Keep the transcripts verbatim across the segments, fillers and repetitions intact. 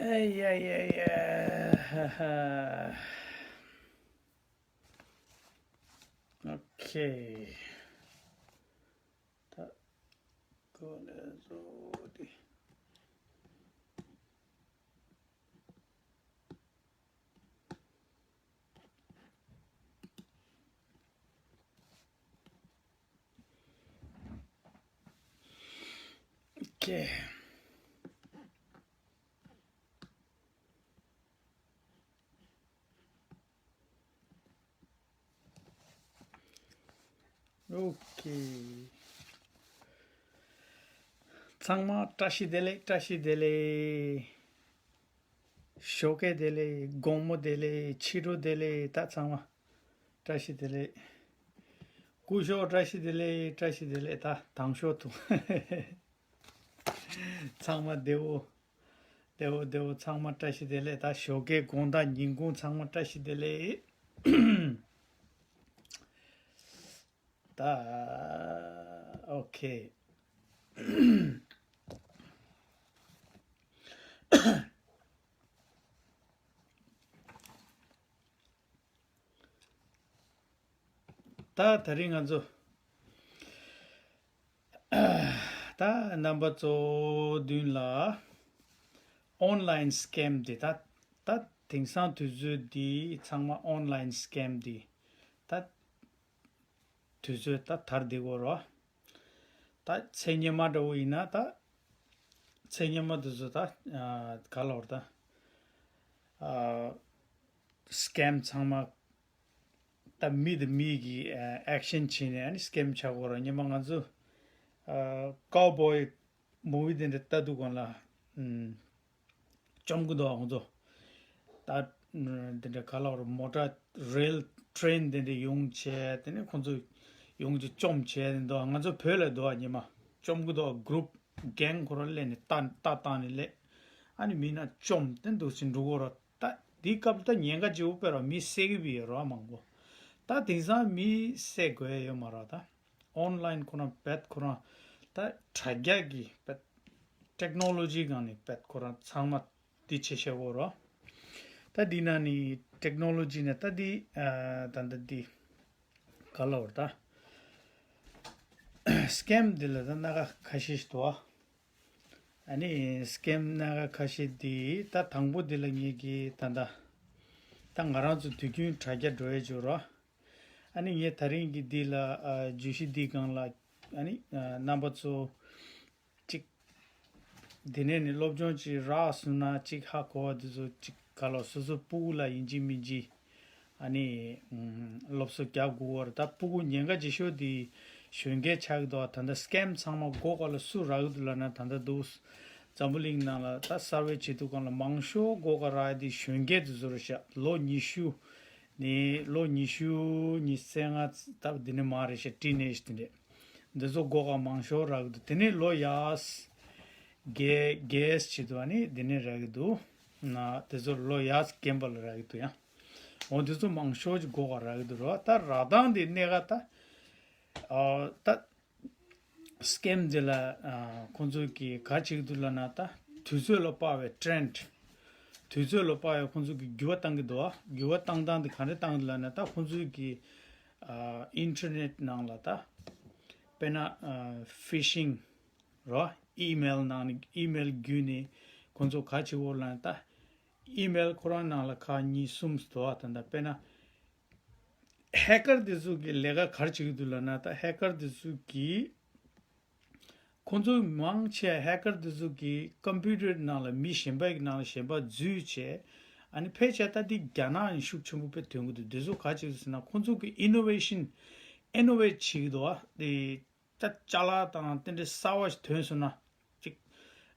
ཨེ་ཡ་ཡ་ཡ། ཧ་ཧ། ཨོ་ཁེ། ད་གོ་ལེ་བཟོ་དེ། ཨོ་ཁེ། ཨོ་ཁེ། ཚང་མ་བཀྲ་ཤིས་བདེ་ལེགས། བཀྲ་ཤིས་བདེ་ལེགས། ཞོགས་ཀས་བདེ་ལེགས། དགོང་མོ་བདེ་ལེགས། ཕྱི་དྲོ་བདེ་ལེགས། ད་ཚང་མ་བཀྲ་ཤིས་བདེ་ལེགས། སྐུ་ཞོགས་བཀྲ་ཤིས་བདེ་ལེགས། བཀྲ་ཤིས་བདེ་ལེགས། ད་དང་ཞོགས་དུ། ཚང་མ་བདེ་བོ། བདེ་བོ་བདེ་བོ། ཚང་མ་བཀྲ་ཤིས་བདེ་ལེགས། ད་ཞོགས་ཀས་དགོང་དག་ཉིན་གུང་ཚང་མ་བཀྲ་ཤིས་བདེ་ལེགས། ད་ཨོ་ཁེ། ད་དེ་རིང་ང་ཚོ་ད་རྣམ་པ་ཚོ་མདུན་ལ་ཨོན་ལའིན་སི་ཀེམ་འདི། ད་ད་དེང་སང་དུས་ཚོད་འདི་ཚང་མ་ཨོན་ལའིན་སི་ཀེམ་འདི། ད་དུས་ཚོད་ད་དར་བསྡད་ཡོད་རེད། ད་ཚེ་སྔོན་མ་འདྲ་བོ་ཡིན་ན། ད་ཚེ་སྔོན་མ་དེ་ཚོ་ད་ཨ་ག་ལབ་དགོས་རེད། ད་ཨ་སི་ཀེམ་ཚང་མ་ད་མི་དང་མི་གི་ཨ་ཨེག་ཤན་བྱས་ནས་ཨ་ནི་སི་ཀེམ་ཆགས་ཡོད་རེད། སྔོན་མ་ང་ཚོ་ཨ་ཀའོ་བོའི་མུ་བི་དེ་འདྲ་ལྟ་དུས་སྒང་ལ། ཨུམ། བཅོམ་གི་འདུག་ཁོང་ཚོ། ད་འདི་འདྲ་ག་ལབ་རེད། མོ་ཊ་རེལ་ཊེ་རེན་དེ་འདྲ་ཡོང་བྱས། དེ་ནས་ཁོང་ཚོ་ཡོང་རྒྱུ་བཅོམ་བྱས་འདུག་ང་ཚོ་བོད་ལ་འདུག་ཉི་མ་བཅོམ་གི་འདུག་གུ་རུབ་གེང་ཁོ་རང་སླེབས་ནས་རྟ་རྟ་བཏང་ནས་སླེབས། ཨ་ནི་མི་སྣ་བཅོམ་དེ་འདུག་སེ་འགྲོ་གི་རེད། ད་འདིའི་སྐབས་ད་ཉེན་ཁ་ཆེ་བོ་དཔེ་རེད། མི་བསད་གི་ཡོད་རེད་མང་པོ། ད་དེང་སང་མི་བསད་དགོས་ཡ་ཡོད་མ་རེད། ད་ཨོན་ལའིན་ཁོ་རང་བེད་ཁོ་རང་ད་དྲ་རྒྱ་གི་བེད་ཊེག་ནོ་ལོ་ཇི་སྒང་ནས་བེད་ཁོ་རང་ཚང་མ་འདི་བྱེད་ཤེས་ཡོད་རེད། ད་འདི་ནང་ནས་ཊེག་ནོ་ལོ་ཇི་ནས་ད་འདི་ཨ་ད་ད་འདི་ག་ལབ་རེད། ད་སི་ཀེམ་འདི་ལ་ད་སྣ་ཁ་ཁ་ཤས་ཤིག་འདུག་ཨ་ནི་སི་ཀེམ་སྣ་ཁ་ཁ་ཤས་འདི། ད་དང་པོ་འདི་ལ་ངེད་ཀྱིས་ད་ད་ད་ང་རང་ཚོ་དུས་རྒྱུན་དྲ་རྒྱ་འགྲོ་ཡས་འཇུག་རོགས། ཨ་ནི་ངས་དེ་རིང་གི་འདི་ལ་ཨ་བརྗོད་གཞི་འདིའི་སྒང་ལ་ཨ་ནི་ཨ་རྣམ་པ་ཚོ་གཅིག་འདི་ནས་ནི་སློབ་སྦྱོང་ཅིག་རག་སོང་ན། གཅིག་ཧ་གོ་བ་འདི་ཚོ་གཅིག་ག་ལོ་སོ་སོ་སྤུ་གུ་ལ་ཡིན་གཅིག་མིན་གཅིག་ཨ་ནི་ཨུམ་སློབ་གསོ་རྒྱག་དགོས་པ་རེད། ད་སྤུ་གུ་ཉེན་ཁ་ཆེ་ཤོས་འདི་གཞོན་སྐྱེས་ཆགས་ཀྱི་འདུག་ད་ལྟ་སི་ཀེམ་ཚང་མ་སྒོ་ཁ་ལ་སུ་རག་གི་འདུག་ལབ་ན། ད་ལྟ་འདུག་འཛམ་བུ་གླིང་ནང་ལ་ད་སར་ཝེ་བྱེད་དུས་སྒང་ལ་མང་ཤོས་སྒོ་ཁ་རག་ཡ་འདི་གཞོན་སྐྱེས་འདི་ཚོ་རེད་ཤག་ལོ་ཉི་ཤུ་ནས་ལོ་ཉི་ཤུ་ཉི་ཤུ་རྩ་ལྔ་ད་འདི་ནས་མར་རེད་ཤག་ཊིན་ཨེཇ་དེ་འདྲས། འདི་ཚོ་སྒོ་ཁ་མང་ཤོས་རག་གི་འདུག་དེ་ནས་ལོ་ཡར་རྒས་རྒས་བྱེད་དུས་ཨ་ནི་འདི་ནས་རག་གི་འདུག་ན་དེ་ཚོ་ལོ་ཡར་རྒན་པ་ལ་རག་གི་འདུག་ཡང་འོ་དེ་ཚོ་མང་ཤོས་ཀྱི་སྒོ་ཁ་རག་གི་འདུག་ར། ད་རག་སྟངས་དེ་གནད་འགག་ད་ཨ་ད་སི་ཀེམ་དེ་ལ་ཨ་ཁོང་ཚོ་གིས་ག་བྱེད་ཀྱི་འདུག་ལབ་ན། ད་དུས་ཚོད་ལ་དཔག་པའི་ཊེ་རེན་ཌི། དུས་ཚོད་ལ་དཔག་པའི་ཁོང་ཚོ་གིས་འགྱུར་བ་བཏང་གི་འདུག་འགྱུར་བ་བཏང་སྟངས་དེ་ག་འདྲ་བཏང་གི་འདུག་ལབ་ན། ད་ཁོང་ཚོ་གིས་ཨ་ཨིན་ཊར་ནེཊ་ནང་ལ་ད་དཔེར་ན་ཨ་ཕི་ཤིང་རོ། ཨི་མེལ་ནང་ནས་ཨི་མེལ་བརྒྱུད་ནས་ཁོང་ཚོ་ག་བྱེད་འོ་ལབ་ན། ད་ཨི་མེལ་ཁོ་རང་ནང་ལ་ཁག་གཉིས་གསུམ་འདུག་ད་ད་དཔེར་ན་ཧེ་ཀར་དེ་ཚོ་གི་ལས་ཀ་ག་རེ་བྱེད་ཀྱི་འདུག་ལབ་ན། ད་ཧེ་ཀར་དེ་ཚོ་གིས་ཁོང་ཚོ་མང་ཆེ་ཧེ་ཀར་དེ་ཚོ་གིས་ཀམ་པུ་ཊར་ནང་ལ་མི་གཞན་པ་གི་ནང་ལ་གཞན་པ་འཛུལ་བྱས། ཨ་ནི་ཕལ་ཆེར་ད་འདི་རྒྱ་ནག་ནས་ཤུགས་ཆེན་པོ་དཔེ་ཐོན་གྱི་འདུག་དེ་ཚོ་ག་བྱེད་ཀྱི་འདུག་ཟེར་ན། ཁོང་ཚོ་གིས་ཨི་ནོ་ཝེ་ཤན་ཨི་ནོ་ཝེ་ཊི་བྱེད་ཀྱི་འདུག་ཨ་དེ། ད་ཅ་ལག་དང་དེ་འདྲའི་གསར་བ་ཞིག་ཐོན་སོང་ན། ཅིག་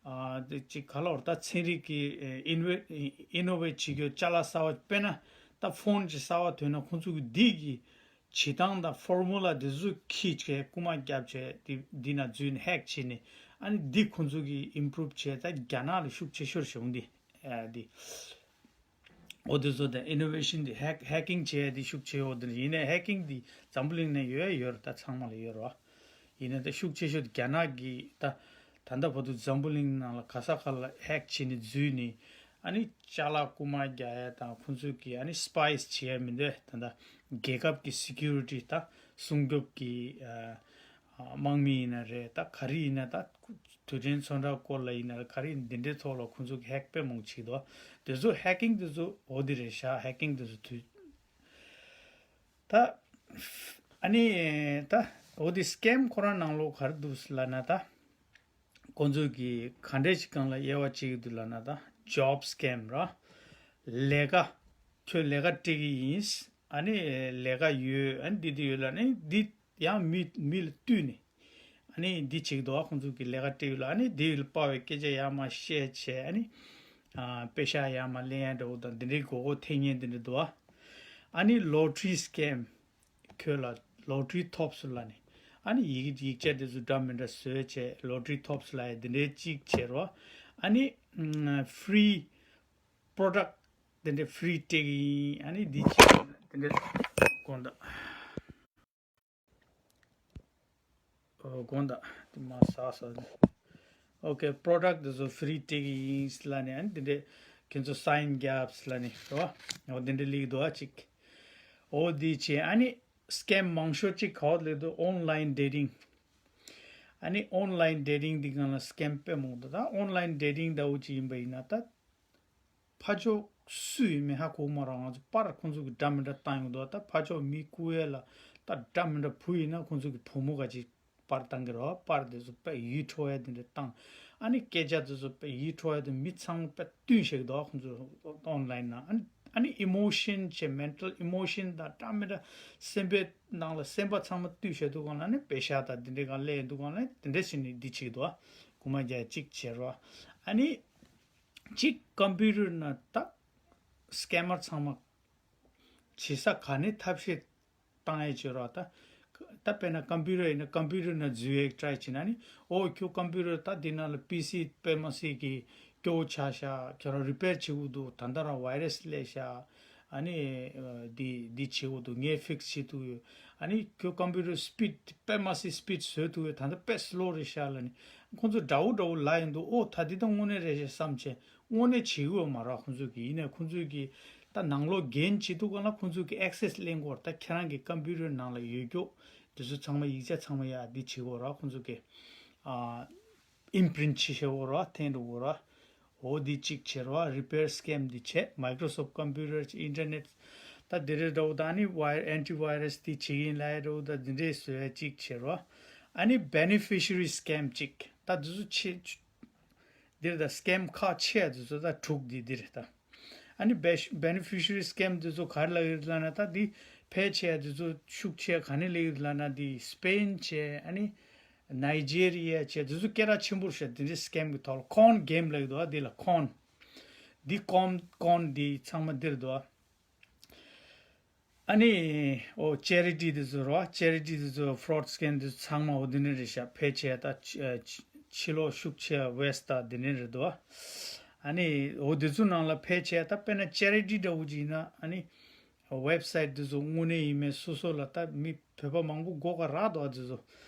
ཨ་དེ་ཅིག་ག་ལབ་རེད། ད་ཚན་རིག་གི་ཨེ་ཨིན་ཝེ་ཨིན་ནོ་ཝེཊ་བྱེད་རྒྱུ་ཅ་ལག་གསར་བ། དཔེར་ན་ད་ཕོན་ཅིག་གསར་བ་ཐོན་ན། ཁོང་ཚོ་གི་འདི་གི་བྱེད་སྟངས་དང་ཕོར་མུ་ལ་དེ་ཚོ་ཁྱེར་བྱས་རྐུ་མ་བརྒྱབ་བྱས། དེ་འདི་ནང་འཛུལ་ནས་ཧེག་བྱས་ནས། ཨ་ནི་འདི་ཁོང་ཚོ་གི་ཨིམ་པུ་རུབ་བྱས། ད་རྒྱ་ནག་ལ་ཤུགས་ཆེ་ཤོས་བྱུང་འདི་ཨ་འདི། འོ་དེ་ཚོ་དང་ཨི་ནོ་ཝེ་ཤན་དེ་ཧེག་ཧེག་ཀིང་བྱས་དེ་ཤུགས་ཆེ་ཡོད་དེ། ཡིན་ནའི་ཧེག་ཀིང་དེ་འཛམ་བུ་གླིང་ནང་ཡོད་ཡོད་རེད། ད་ཚང་མ་ལ་ཡོད་རེད་བ། ཡིན་ནའི་ད་ཤུགས་ཆེ་ཤོས་དེ་རྒྱ་ནག་གིས་ད་ད་ལྟ་བར་དུ་འཛམ་བུ་གླིང་ནང་ལ་ག་ས་ག་ལ་ཧེག་བྱས་ནས་འཛུལ་ནས། ཨ་ནི་ཅ་ལག་རྐུ་མ་རྒྱག་ཡ་དང་ཁོང་ཚོ་གི་ཨ་ནི་སི་པའི་སི་བྱེད་ཡ་མི་འདུག་ད་ལྟ་རྒྱལ་ཁབ་ཀྱི་སི་ཀུ་རི་ཊི་དང་སྲུང་སྐྱོབ་ཀྱི་ཨ་ཨ་དམག་མི་ཡིན་ན་རེད། ད་ག་རེ་ཡིན་ན་ད་དུས་དྲན་ཚོན་ཁྲ་སྐོར་ལ་ཡིན་ན་ག་རེ་ཡིན་འདི་འདྲའི་ཐོག་ལ་ཁོང་ཚོ་གི་ཧེག་དཔེ་མང་བྱེད་འདུག་དེ་ཚོ་ཧེག་ཀིང་དེ་ཚོ་འོ་དེ་རེད་ཤག་ཧེག་ཀིང་དེ་ཚོ་དུས་ད་ཨ་ནི་ད་འོ་དེ་སི་ཀེམ་ཁོ་རང་ནང་ལོགས་ག་རེ་འདུག་ལབ་ན་ད། ཁོང་ཚོས་ཀྱིས་ག་འདྲས་ཅིག་སྒང་ལ་དབྱེ་བ་ཕྱེ་གི་འདུག་ལབ་ན་ད་ཇོབ་སི་ཀེམ་ར། ལས་ཀ། ཁྱོད་ལས་ཀ་སྤྲད་ཀྱི་ཡིན། ཨ་ནི་ལས་ཀ་ཡོད། ཨ་ནི་འདི་འདི་ཡོད་ལབ་ནས་འདི་ཡང་མི་མི་ལ་བསྟུན་ནས་ཨ་ནི་འདི་བྱེད་ཀྱི་འདུག་ཨ་ཁོང་ཚོས་ཀྱིས་ལས་ཀ་སྤྲད་ཡོད་ལ་ཨ་ནི་འདི་ལ་དཔའ་བའི་སྐད་ཆ་ཡར་མར་བཤད་བྱས་ཨ་ནི་ཨ་པེ་ཤག་ཡར་མར་ལེན་ཡ་འདྲ་བོ་དང་འདི་འདྲའི་མགོ་སྐོར་ཐེབས་མཁན་འདི་འདྲ་འདུག་ཨ་ནི་ལོ་ཊ་རི་སི་ཀེམ། ཁྱོད་ལ་ལོ་ཊ་རི་ཐོབ་སོང་ལབ་ནས། ཨ་ནི་ཡིག་ཡིག་ཆ་དེ་ཚོ་འདྲ་མི་འདྲ་བཟོས་བྱས་ལོ་ཊ་རི་ཐོབ་སོང་ལབ་ཡ་དེ་འདྲའི་གཅིག་བྱས་རོགས། ཨ་ནི་ཕི་རི་པོ་རོ་ཌག་དེ་འདྲའི་ཕི་རི་སྤྲད་ཀྱི་ཡིན། ཨ་ནི་འདི་གཅིག་དེ་འདྲའི་དགོངས་དག་ཨོ་དགོངས་དག་དེ་མ་ཟ་ཟ་ནས། ཨོ་ཀེ། པོ་རོ་ཌག་དེ་ཚོ་ཕི་རི་སྤྲད་ཀྱི་ཡིན་ལབ་ནས། ཨ་ནི་དེ་འདྲའི་ཁྱེད་ཚོ་སའིན་རྒྱབ་ལབ་ནས་རོ། ཨོ་དེ་འདྲའི་ལིག་འདུག་ཨ་གཅིག་ཨོ་དེ་བྱས་ཨ་ནི་སི་ཀེམ་མང་ཤོས་གཅིག་ག་པར་སླེབས་འདུག་ཨོན་ལའིན་ཌེ་ཊིང་། ཨ་ནི་ཨོན་ལའིན་ཌེ་ཊིང་འདི་སྒང་ལ་སི་ཀེམ་དཔེ་མང་འདུག་ད་ཨོན་ལའིན་ཌེ་ཊིང་འདྲ་བོ་ཅིག་ཡིན་པ་ཡིན་ན་ད་ཕར་ཕྱོགས་སུ་ཡིན་མིན་ཧ་གོ་མ་རེད། ང་ཚོ་པར་ཁོང་ཚོ་གི་འདྲ་མི་འདྲ་བཏང་ཡོང་འདུག་ད་ཕར་ཕྱོགས་མི་རྐུ་ཡས་ལ་ད་འདྲ་མི་འདྲ་བུ་ཡིན་ན་ཁོང་ཚོ་གི་བུ་མོ་ག་ཅིག་པར་བཏང་གི་རེད་པ། པར་དེ་ཚོ་དཔེ་ཡིད་འཕྲོག་ཡ་དེ་འདྲ་བཏང་། ཨ་ནི་སྐད་ཆ་དེ་ཚོ་དཔེ་ཡིད་འཕྲོག་ཡ་དེ་མི་ཚང་མ་དཔེ་བསྟུན་བཤད་ཀྱི་འདུག་ཁོང་ཚོ་ཨོན་ལའིན་ནང་། ཨ་ནི་ཨ་ནི་ཨི་མོ་ཤན་བྱས་མེན་ཊལ་ཨི་མོ་ཤན་དང་འདྲ་མི་འདྲ་སེམས་པའི་ནང་ལ་སེམས་པ་ཚང་མ་བསྟུན་བཤད་འདུག་གང་ལ་ནི་པེ་ཤག་དང་དེ་འདྲའི་སྒང་སླེབས་འདུག་གང་ལ་དེ་འདྲ་བྱས་ནས་འདི་བྱེད་ཀྱི་འདུག་རྐུ་མ་རྒྱག་གཅིག་བྱས་རོགས། ཨ་ནི་གཅིག་ཀམ་པུ་ཊར་ནང་ད་སི་ཀེམ་མར་ཚང་མ་བྱེད་ས་ག་ནས་ཐབས་ཤེས་བཏང་ཡས་བྱེད་རོགས། ད་ད་དཔེར་ན་ཀམ་པུ་ཊར་ཡིན་ན་ཀམ་པུ་ཊར་ནང་འཛུལ་ཡས་ཊ་རའི་བྱེད་ན་ནི། ཨོ་ཁྱོད་ཀམ་པུ་ཊར་ད་འདི་ནང་ལ་པི་སི་དཔེ་མ་སྲིད་ཀྱི་སྐྱོ་བོ་ཆགས་ཤག་ཁྱོད་རང་རི་པེར་བྱེད་དགོས་འདུག་ད་ལྟ་རང་ཝའི་རས་སླེབས་ཤག་ཨ་ནི་ཨ་འདི་འདི་བྱེད་དགོས་འདུག་ངས་ཕིག་སི་བྱེད་ཐུབ་ཡོད། ཨ་ནི་ཁྱོད་ཀམ་པུ་ཊར་སི་པིཌ་དཔེ་མ་སྲིད་སི་པིཌ་བཟོ་ཐུབ་ཡོད། ད་ལྟ་དཔེ་སི་ལོ་རེད་ཤག་ལབ་ནི། ཁོང་ཚོ་འདྲ་བོ་འདྲ་བོ་ལབ་ཡོང་དུས་ཨོ་ད་འདི་ད་དངོས་གནས་རེད་ཤག་བསམ་བྱས་དངོས་གནས་བྱེད་ཀྱི་ཡོད་མ་རེད་ཁོང་ཚོ་གིས། ཡིན་ནའི་ཁོང་ཚོ་གིས་ད་ནང་ལོགས་འགན་བྱེད་དུས་སྒང་ལ་ཁོང་ཚོ་གིས་ཨེག་སེ་སི་ལེན་དགོས་རེད། ད་ཁྱེད་རང་གི་ཀམ་པུ་ཊར་ནང་ལ་ཡོད་རྒྱུ་དེ་ཚོ་ཚང་མ་ཡིག་ཆ་ཚང་མ་ཡ་འདི་བྱེད་དགོས་རེད། ཁོང་ཚོ་གིས་ཨ་ཨིམ་པི་རིན་ཊི་བྱེད་ཤེས་དགོས་རེད། འཐེན་འགྲོ་དགོས་རེད། འོ་འདི་གཅིག་བྱེད་རོགས། རི་པེར་སི་ཀེམ་འདི་བྱེད། མའི་ཀྲོ་སོབ་ཀམ་པུ་ཊར་ཨིན་ཊར་ནེཊ་ད་འདི་རེད་འདྲ་བོ་ད་ནི་ཝའི་ཨན་ཊི་ཝའི་རས་འདི་བྱེད་ཀྱི་ཡིན་ལབ་ཡ་འདྲ་བོ་ད་འདི་འདྲས་བཟོ་ཡ་གཅིག་བྱེད་རོགས། ཨ་ནི་བེ་ནི་ཕི་ཤི་རི་སི་ཀེམ་གཅིག་ད་འདི་ཚོ་ཆེ་འདིར་ད་སི་ཀེམ་ཁག་ཆེ་ཡ་འདི་ཚོ་ད་དྲུག་འདི་འདི་རེད་ད། ཨ་ནི་བེ་བེ་ནི་ཕི་ཤི་རི་སི་ཀེམ་འདི་ཚོ་ག་རེ་ལབ་ཡོད་ལབ་ན་ད་འདི་ཕལ་ཆེ་ཡ་འདི་ཚོ་ཤུགས་ཆེ་ཡ་ག་ནས་སླེབས་ཡོད་ལབ་ན་འདི་སི་པེན་བྱས། ཨ་ནི་ནའི་ཇེ་རི་ཡ་བྱས་འདི་ཚོ་སྐད་གྲགས་ཆེན་པོ་རེད་ཤག་འདི་འདྲའི་སི་ཀེམ་གི་ཐོག་ལ་ཀོན་གེམ་ལབ་ཀྱི་འདུག་ཨ་འདི་ལ་ཀོན། འདི་ཀོན་ཀོན་འདི་ཚང་མ་འདིར་འདུག་ཨ་ནི་ཨོ་ཅེ་རི་ཊི་འདི་ཚོ་རེད་བ། ཅེ་རི་ཊི་འདི་ཚོ་ཕོ་རོཌ་སི་ཀེམ་འདི་ཚོ་ཚང་མ་ཨོ་འདི་ནས་རེད་ཤག་ཕལ་ཆེར་ད་ཕྱི་ཕྱི་ལོགས་ཤུགས་ཆེ་བ་ཝེ་སི་ཊི་ད་འདི་ནས་རེད་འདུག་ཨ་ནི་ཨོ་འདི་ཚོ་ནང་ལ་ཕལ་ཆེར་ད་དཔེར་ན་ཅེ་རི་ཊི་འདྲ་བོ་ཅིག་ཡིན་ན་ཨ་ནི། ཝེབ་སའིཊ་འདི་ཚོ་དངོས་གནས་ཡིན་མིན་སོ་སོ་ལ་ད་མི་བོད་པ་མང་པོ་མགོ་སྐོར་རག་འདུག་ཨ་འདི་ཚོ།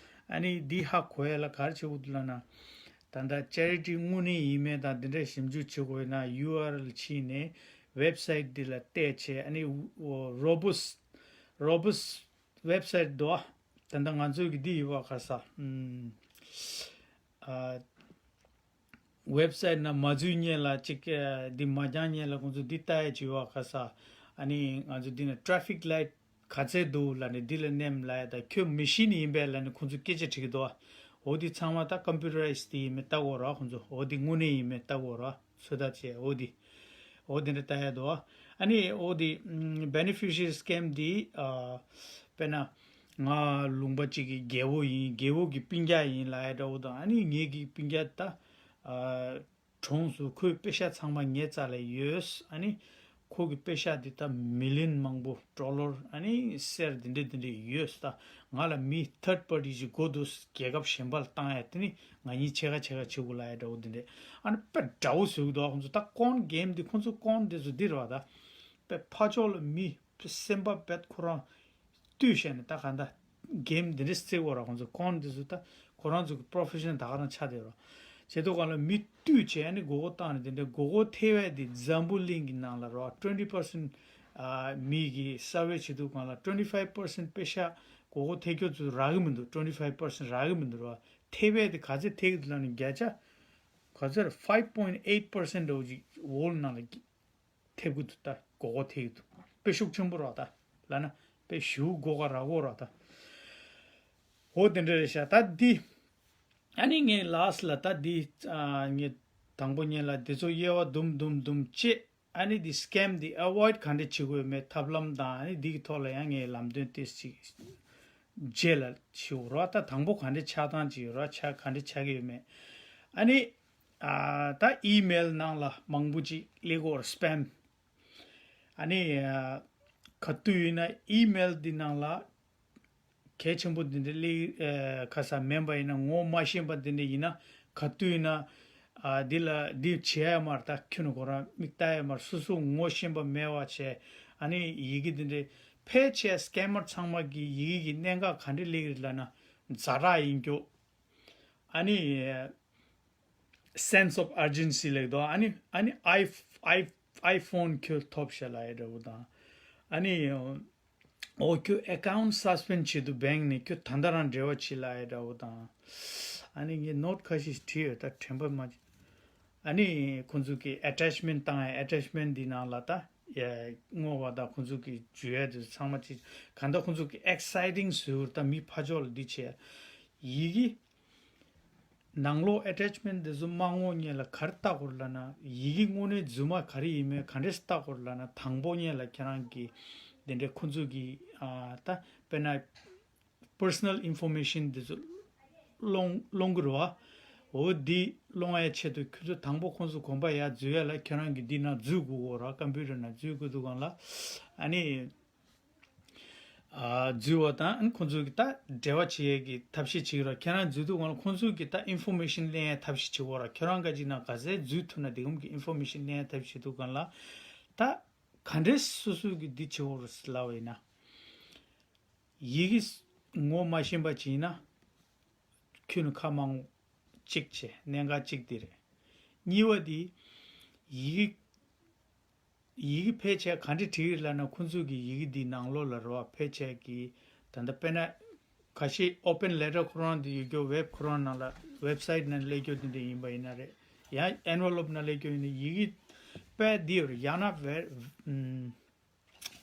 ཨ་ནི་འདི་ཧ་གོ་ཡ་ལ་ག་རེ་བྱེད་དགོས་འདུག་ལབ་ན། ད་ལྟ་ཅེ་རི་ཊི་དངོས་གནས་ཡིན་མིན་དང་འདི་འདྲ་ཞིབ་འཇུག་བྱེད་དགོས་ཡོད་ན་ཡུ་ཨར་ཨེལ་ཕྱིན་ནས་ཝེབ་སའིཊ་འདི་ལ་བལྟས་བྱས། ཨ་ནི་རོ་བུ་སི་རོ་བུ་སི་ཝེབ་སའིཊ་འདུག་ཨ། ད་ལྟ་ང་ཚོའི་གི་འདི་ཡོད་པ་ག་ས་ཨ། ཝེབ་སའིཊ་ནང་མ་འཛུལ་སྔོན་ལ་ཅིག་འདི་མ་འགྱངས་སྔོན་ལ་ཁོང་ཚོ་འདི་ལྟ་ཡ་ཅིག་ཡོད་པ་ག་ས། ཨ་ནི་ང་ཚོ་འདི་ནས་ཊེ་ཕིག་ལའིཊ་ག་ཚད་འདུག་ལབ་ནས་འདི་ལ་མནན་ལབ་ཡ་ད་ཁྱོད་མེ་ཤིན་ཡིན་པས་ལབ་ནས་ཁོང་ཚོ་སྐད་ཆ་དྲི་གི་འདུག་འོ་འདི་ཚང་མ་ད་ཀམ་པུ་ཊ་རའིཛ་འདི་ཡིན་མིན་ལྟ་དགོས་ར། ཁོང་ཚོ་འོ་འདི་དངོས་གནས་ཡིན་མིན་ལྟ་དགོས་ར། ཚོད་ལྟ་བྱས་འོ་འདི། འོ་འདི་འདྲ་ལྟ་ཡ་འདུག་ཨ་ནི་འོ་འདི་བེ་ནི་ཕི་ཤི་རི་སི་ཀེམ་འདི་དཔེར་ན་ང་ལུང་པ་གཅིག་གི་རྒྱལ་པོ་ཡིན། རྒྱལ་པོ་གི་སྤུན་ཀྱག་ཡིན་ལབ་ཡ་འདྲ་བོ་དང་། ཨ་ནི་ངེད་ཀྱི་སྤུན་ཀྱག་ད་གྲོངས་སོང་། ཁོའི་པེ་ཤག་ཚང་མ་ངའི་རྩ་ལ་ཡོད། ཨ་ནི་ཁོ་གི་པེ་ཤག་འདི་ད་མི་ལི་ཡོན་མང་པོ་ཌོ་ལར་ཨ་ནི་གསེར་འདི་འདྲས་འདི་འདྲས་ཡོད། ད་ང་ལ་མི་ཐར་པར་ཊི་ཞིག་དགོས་འདུག་རྒྱལ་ཁབ་གཞན་པ་ལ་བཏང་ཡ་དེ་ནི་ང་གཉིས་ཕྱེད་ཀ་ཕྱེད་ཀ་བྱེད་དགོས་ལབ་ཡ་འདྲ་བོ་འདི་འདྲས། ཨ་ནི་དཔེ་འདྲ་བོ་བཟོས་འདུག་ཁོང་ཚོ་ད་ཀོན་གེམ་འདི་ཁོང་ཚོ་ཀོན་འདི་ཚོ་འདི་རེད་བ། ད་དཔེ་ཕར་ཕྱོགས་ལ་མི་དཔེ་སེམས་པ་དཔེ་ཁོ་རང་ལྟོས་བྱས་ནས་ད་ག་འདྲ་གེམ་འདི་འདྲས་རྩེ་དགོས་ར། ཁོང་ཚོ་ཀོན་འདི་ཚོ་ད་ཁོ་རང་ཚོ་གི་པོ་རོ་ཕེ་ཤན་ད་ག་རང་ཆགས་བསྡད་ར། བྱེད་དུས་སྒང་ལ་མི་བཏུས་བྱས་ནས་མགོ་སྐོར་བཏང་ནས་དེ་འདྲའི་མགོ་སྐོར་ཐེབས་ཡས་དེ་འཛམ་བུ་གླིང་གི་ནང་ལ་རོ་twenty percent མི་གི་survey བྱེད་དུས་སྒང་ལ་twenty five percent པེ་ཤ་མགོ་སྐོར་ཐེབས་རྒྱུ་ཚོ་རག་གི་མི་འདུག twenty five percent རག་གི་མི་འདུག་རོ། ཐེབས་ཡས་དེ་ག་ཚད་ཐེབས་ཀྱི་འདུག་ལབ་ན་བརྒྱ་ཆ་ག་ཚོད་five point eight percent འདྲ་བོ་ཅིག་ཝོལ་ནང་ལ་ཐེབས་ཀྱི་འདུག་ད་མགོ་སྐོར་ཐེབས་ཀྱི་འདུག་དཔེ་ཤུགས་ཆེན་པོ་རོ་ད། ལབ་ན་དཔེ་ཞེ་པོ་མགོ་སྐོར་རག་གི་རོ་ད། འོ་དེ་འདྲ་རེད་ཤག་ད་འདི། ཨ་ནི་ངས་last ལ་ད་འདི་ཨ་ངས་དང་པོ་ཉིད་ལ་འདི་ཚོ་དབྱེ་བ་དུམ་དུམ་དུམ་བྱས། ཨ་ནི་འདི་scam འདི་avoid ག་འདྲ་བྱེད་དགོས་མེད་ཐབས་ལམ་དང་ཨ་ནི་འདི་གི་ཐོག་ལ་ཡང་ངས་ལམ་སྟོན་ཏོག་ཙམ་རྗེས་ལ་ཞུ་རོགས། ད་དང་པོ་ག་འདྲ་ཆགས་སྟངས་ཅིག་ཡོད་རོགས། ཆགས་ག་འདྲ་ཆགས་ཀྱི་ཡོད་མེད། ཨ་ནི་ཨ་ད་email ནང་ལ་མང་པོ་ཅིག་སླེབས་ཀྱི་ཡོད་རེད། spam ཨ་ནི་ཨ་ག་དུས་ཡིན་ན་email འདི་ནང་ལ་གལ་ཆེན་པོ་འདི་འདྲ་སླེབས་ཨ་ཁ་ས་མིན་པ་ཡིན་ན་ངོ་མ་ཤེས་པ་འདི་འདྲ་ཡིན་ན་ག་དུས་ཡིན་ན་ཨ་འདི་ལ་འདི་བྱེད་ཡ་མ་རེད། ད་ཁྱོད་ནི་ཁོ་རང་མིག་ལྟ་ཡ་མ་རེད། སོ་སོ་ངོ་ཤེས་པ་མེད་པ་བྱས། ཨ་ནི་ཡི་གེ་འདི་འདྲ་ཕལ་ཆེར་scammer ཚང་མ་གི་ཡི་གེ་གི་གནད་འགག་ག་འདྲ་སླེབས་ཀྱི་རེད་ལབ་ན་ཛ་དྲག་ཡིན་རྒྱུ། ཨ་ནི་sense of urgency ལབ་དོ། ཨ་ནི་ཨ་ནི་i i iPhone ཁྱོད་ཐོབ་ཤག་ལབ་ཡ་འདྲ་བོ་དང་། ཨ་ནི་ཨོ་ཁྱོད་account suspend བྱེད་དུས་bank ནས་ཁྱོད་ད་ལྟ་རང་འབྲེལ་བ་བྱེད་ལབ་ཡ་འདྲ་བོ་དང་། ཨ་ནི་ངས་note ཁ་ཤས་བྲིས་ཡོད། ད་དྲན་པ་མ་བྱུང་། ཨ་ནི་ཁོང་ཚོ་གི་attachment བཏང་ཡ་attachment འདི་ནང་ལ་ད་ཡ་བསྔོ་བ་དང་ཁོང་ཚོ་གི་འཇུ་ཡ་དེ་ཚང་མ་ཅིག་གང་ལྟར་ཁོང་ཚོ་གི་exciting བཟོས་ཡོད། ད་མི་ཕར་ཕྱོགས་ལ་འདི་བྱས་ཡི་གེ། ནང་ལོགས་attachment འདི་ཚོ་མ་བསྔོ་སྔོན་ལ་ག་རེ་བལྟ་དགོས་རེད་ལབ་ན། ཡི་གེ་དངོས་གནས་རྫུན་མ་ག་རེ་ཡིན་མིན་ག་འདྲས་བལྟ་དགོས་རེད་ལབ་ན། དང་པོ་སྔོན་ལ་ཁྱེད་རང་གི་འདི་འདྲའི་ཁོང་ཚོ་གི་ཨ་ད་དཔེར་ན་personal information འདི་ཚོ་སློང་སློང་གི་རེད་བ། འོ་འདི་སློང་ཡའི་ཆེད་དུ་ཁྱོད་ཚོ་དང་པོ་ཁོང་ཚོ་གོམ་པ་ཡར་འཛུལ་ཡ་ལ་ཁྱེད་རང་གི་འདི་ནང་འཛུལ་དགོས་ཀྱི་རེད། computer ནང་འཛུལ་དགོས་དུས་སྒང་ལ་ཨ་ནི། ཨ་འཛུལ་བ་དང་ཁོང་ཚོ་གི་ད་འབྲེལ་བ་བྱེད་ཡས་ཀྱི་ཐབས་ཤེས་བྱེད་ཀྱི་ར། ཁྱེད་རང་འཛུལ་དུས་སྒང་ལ་ཁོང་ཚོ་གི་ད་information ལེན་ཡས་ཐབས་ཤེས་བྱེད་དགོས་ར། ཁྱེད་རང་ག་ཅིག་ན་ག་ཚད་འཛུལ་ཐུབ་ན་དེ་གམ་གི་information ལེན་ཡས་ཐབས་ཤེས་བྱེད་དུས་སྒང་ལ་ད་ག་འདྲས་སོ་སོ་གི་འདི་བྱེད་དགོས་ར་ལབ་པ་ཡིན་ན། ཡི་གེ་ངོ་མ་ཤེས་པ་ཅིག་ཡིན་ན་ཁྱོད་ནི་ཁ་མང་གཅིག་བྱས། གནད་འགག་གཅིག་དེ་རེད། གཉིས་པ་དེ་ཡི་གེ། ཡི་གེ་ཕལ་ཆེར་ག་འདྲ་བྲིས་ལབ་ན་ཁོང་ཚོ་གི་ཡི་གེ་འདི་ནང་ལོགས་ལ་རེད་བ། ཕལ་ཆེར་གི་ད་ལྟ་དཔེར་ན་ཁ་ཤས་open letter ཁོ་རང་འདི་ཡོད་རྒྱུ་web ཁོ་རང་ནང་ལ་website ནང་སླེབས་རྒྱུ་འདི་འདྲ་ཡིན་པ་ཡིན་ན་རེད། ཡང་envelope ནང་སླེབས་རྒྱུ་ཡིན་ན་ཡི་གེ་དཔེ་འདི་ཡོད་རེད། ཡང་ན་ཝེ་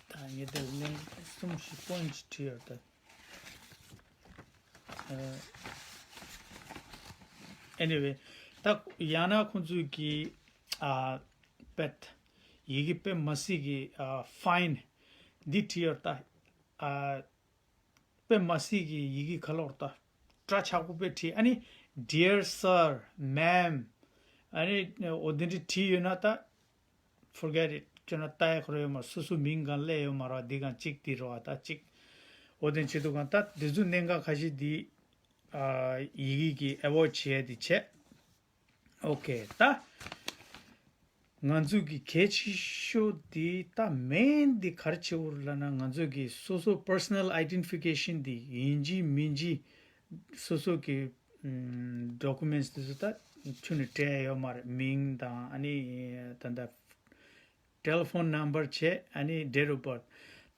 ད་ངས་དེར་གླེང་གསུམ་བཞི་point བྲིས་ཡོད་ད། anyway ད་ཡང་ན་ཁོང་ཚོས་ཀྱི་ཨ་པད་ཡི་གེ་དཔེ་མ་སྲིད་ཀྱི་ཨ་fine འདི་བྲིས་ཡོད་ད། ཨ་དཔེ་མ་སྲིད་ཀྱི་ཡི་གེ་ཁ་ལོར་ད་སྐྲ་ཆག་པོ་དཔེ་བྲིས། ཨ་ནི་dear sir, ma'am ཨ་ནི་འོ་འདི་འདྲ་བྲིས་ཡོད་ན་ད། Forget it. ཁྱོད་རང་ལྟ་ཡ་ཁོ་རང་ཡོད་མ་རེད། སོ་སོ་མིང་གང་སླེབས་ཡོད་མ་རེད། འདི་གང་གཅིག་འདི་རེད་བ། ད་གཅིག་འོ་དེ་བྱེད་དུས་གང་ད་འདི་ཚོ་གནད་འགག་ཁ་ཤས་འདི་ཨ་ཡི་གེ་གི་avoid བྱེད་ཡ་འདི་བྱས། Okay ད་ང་ཚོ་གི་གལ་ཆེ་ཤོས་འདི་ད་main འདི་ག་རེ་བྱེད་དགོས་རེད་ལབ་ན། ང་ཚོ་གི་སོ་སོ་personal identification འདི་ཡིན་གཅིག་མིན་གཅིག་སོ་སོ་གི་ཨམ་documents འདི་ཚོ་ད་ཁྱོན་ནས་སྤྲད་ཡ་ཡོད་མ་རེད། མིང་དང་ཨ་ནི་ད་ད། telephone number བྱས། ཨ་ནི་date of birth།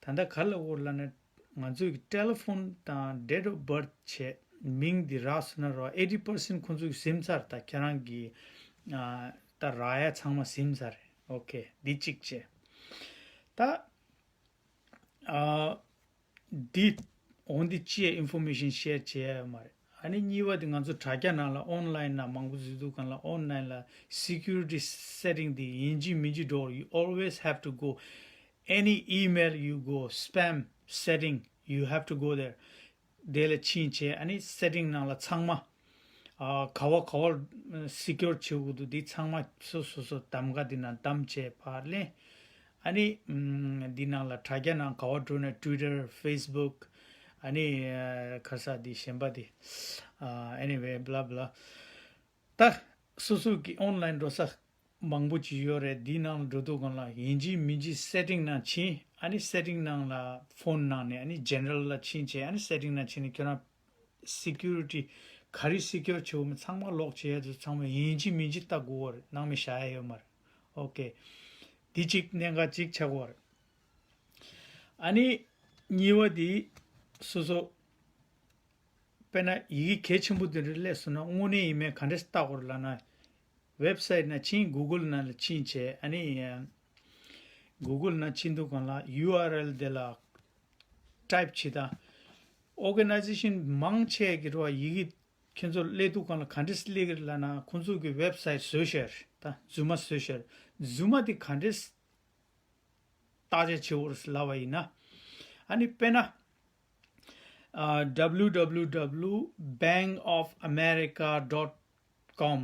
ད་ལྟ་ག་རེ་ལབ་དགོས་རེད་ལབ་ན། ང་ཚོའི་telephone དང་date of birth བྱས། མིང་འདི་རག་སོང་ན་རོ། eighty percent ཁོང་ཚོས་ཟིན་ཚར། ད་ཁྱེད་རང་གི་ཨ་ད་རག་ཡ་ཚང་མ་ཟིན་ཚར་རེད། Okay འདི་གཅིག་བྱས། ད་ཨ་འདི་འོ་འདི་ཅི་ཡ་information share བྱེད་ཡ་ཡོད་མ་རེད། ཨ་ནི་གཉིས་པ་དེ་ང་ཚོ་དྲ་རྒྱ་ནང་ལ་online ནང་མང་པོ་འཛུལ་དུས་སྒང་ལ་online ལ་security setting དེ་ཡིན་གཅིག་མིན་གཅིག་འགྲོ། You always have to go, any email you go, spam setting, you have to go there. དེ་ལ་ཕྱིན་བྱས་ཨ་ནི་setting ནང་ལ་ཚང་མ་ཨ་ག་བ་ག་བར་secure བྱེད་དགོས་འདུག་འདི་ཚང་མ་སོ་སོ་སོ་གདམ་ག་འདི་ནང་གདམ་བྱས་ཕར་ལེན། ཨ་ནི་ཨམ་འདི་ནང་ལ་དྲ་རྒྱ་ནང་ག་བ་འགྲོ་ན་Twitter, Facebook ཨ་ནི་ཨ་ག་ས་འདི་གཞན་པ་འདི་ཨ་anyway blah blah ད་སོ་སོ་གི་online འགྲོ་ས་མང་པོ་ཅིག་ཡོད་རེད། འདི་ནང་ལ་འགྲོ་དུས་སྒང་ལ་ཡིན་གཅིག་མིན་གཅིག་setting ནང་ཕྱིན། ཨ་ནི་setting ནང་ལ་phone ནང་ནས་ཨ་ནི་general ལ་ཕྱིན་བྱས་ཨ་ནི་setting ནང་ཕྱིན་ནས་ཁྱོད་རང་security ག་རེ་སི་ཀིའུར་བྱེད་དགོས་མིན་ཚང་མ་ལོག་བྱེད་ཡ་དེ་ཚང་མ་ཡིན་གཅིག་མིན་གཅིག་ལྟ་དགོས་པ་རེད། ནང་མི་བཞག་ཡ་ཡོད་མ་རེད། ཨོ་ཀེ། འདི་གཅིག་གནད་འགག་གཅིག་ཆགས་ཀྱི་ཡོད་རེད། ཨ་ནི་གཉིས་པ་དེ་སོ་སོ་དཔེར་ན་ཡི་གེ་གལ་ཆེན་པོ་དེ་འདྲ་སླེབས་སོང་ན་དངོས་གནས་ཡིན་མིན་ག་འདྲས་ལྟ་དགོས་རེད་ལབ་ན། ཝེབ་སའིཊ་ནང་ཕྱིན། གུ་གུལ་ནང་ལ་ཕྱིན་བྱས། ཨ་ནི་གུ་གུལ་ནང་ཕྱིན་དུས་སྒང་ལ་ཡུ་ཨར་ཨེལ་དེ་ལ་ཊའིབ་བྱེད་དང་། ཨོར་ག་ནའི་ཛེ་ཤན་མང་ཆེ་གི་རོ་ཡི་གེ་ཁྱེད་ཚོ་སླེབས་དུས་སྒང་ལ་ག་འདྲས་སླེབས་ཀྱི་རེད་ལབ་ན། ཁོང་ཚོ་གི་ཝེབ་སའིཊ་བཟོས་བཞག་རེད། ད་རྫུན་མ་བཟོས་བཞག་རེད། རྫུན་མ་དེ་ག་འདྲས་བརྟག་དཔྱད་བྱེད་དགོས་རེད་ལབ་པ་ཡིན་ན། ཨ་ནི་དཔེར་ན། ཨ། W W W bank of america dot com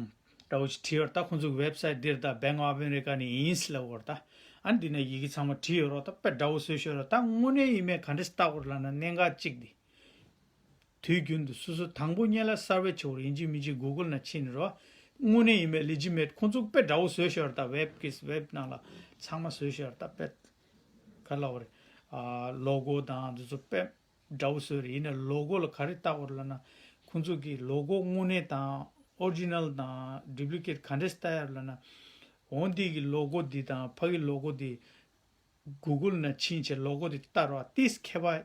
འདྲ་བོ་ཞིག་བྲིས་ཡོད་རེད། ད་ཁོང་ཚོའི་ཝེབ་སའིཊ་འདིར་ད་Bank of America ནས་ཡིན་ལབ་ཡོད་རེད། ད་ཨ་ནི་འདི་ནས་ཡི་གེ་ཚང་མ་བྲིས་ཡོད་རེད། ད་དཔེ་འདྲ་བོ་བཟོས་ཤོད་རེད། ད་དངོས་གནས་ཡིན་མིན་ག་འདྲས་ལྟ་དགོས་རེད་ལབ་ན། གནད་འགག་གཅིག་འདི། དུས་རྒྱུན་དུ་སོ་སོ་དང་པོ་སྔོན་ལ་སར་ཝེ་བྱེད་དགོས་རེད། ཡིན་གཅིག་མིན་གཅིག་གུ་གུལ་ནང་ཕྱིན་ནས་རོ། དངོས་གནས་ཡིན་མིན་ལི་ཇི་མེཊ། ཁོང་ཚོ་དཔེ་འདྲ་བོ་བཟོས་ཤོད་རེད། ད་ཝེབ་གི་ཝེབ་ནང་ལ་ཚང་མ་བཟོས་ཤོད་རེད། ད་དཔེ་ག་ལབ་དགོས་རེད། ཨ། ལོ་གོ་དང་འདི་ཚོ་དཔེ་འདྲ་བོ་བཟོས་རེད། ཡིན་ནའི་ལོ་གོ་ལ་ག་རེ་བལྟ་དགོས་རེད་ལབ་ན། ཁོང་ཚོ་གི་ལོ་གོ་དངོས་གནས་དང་ཨོ་རི་ཇི་ནལ་དང་ཌུབ་ལི་ཀེཊ་ག་འདྲས་བལྟ་ཡ་རེད་ལབ་ན། འོ་འདི་གི་ལོ་གོ་འདི་དང་ཕ་གི་ལོ་གོ་འདི་གུ་གུལ་ནང་ཕྱིན་བྱས་ལོ་གོ་འདི་བལྟ་རོགས། ཏིས་ཁྱད་པར་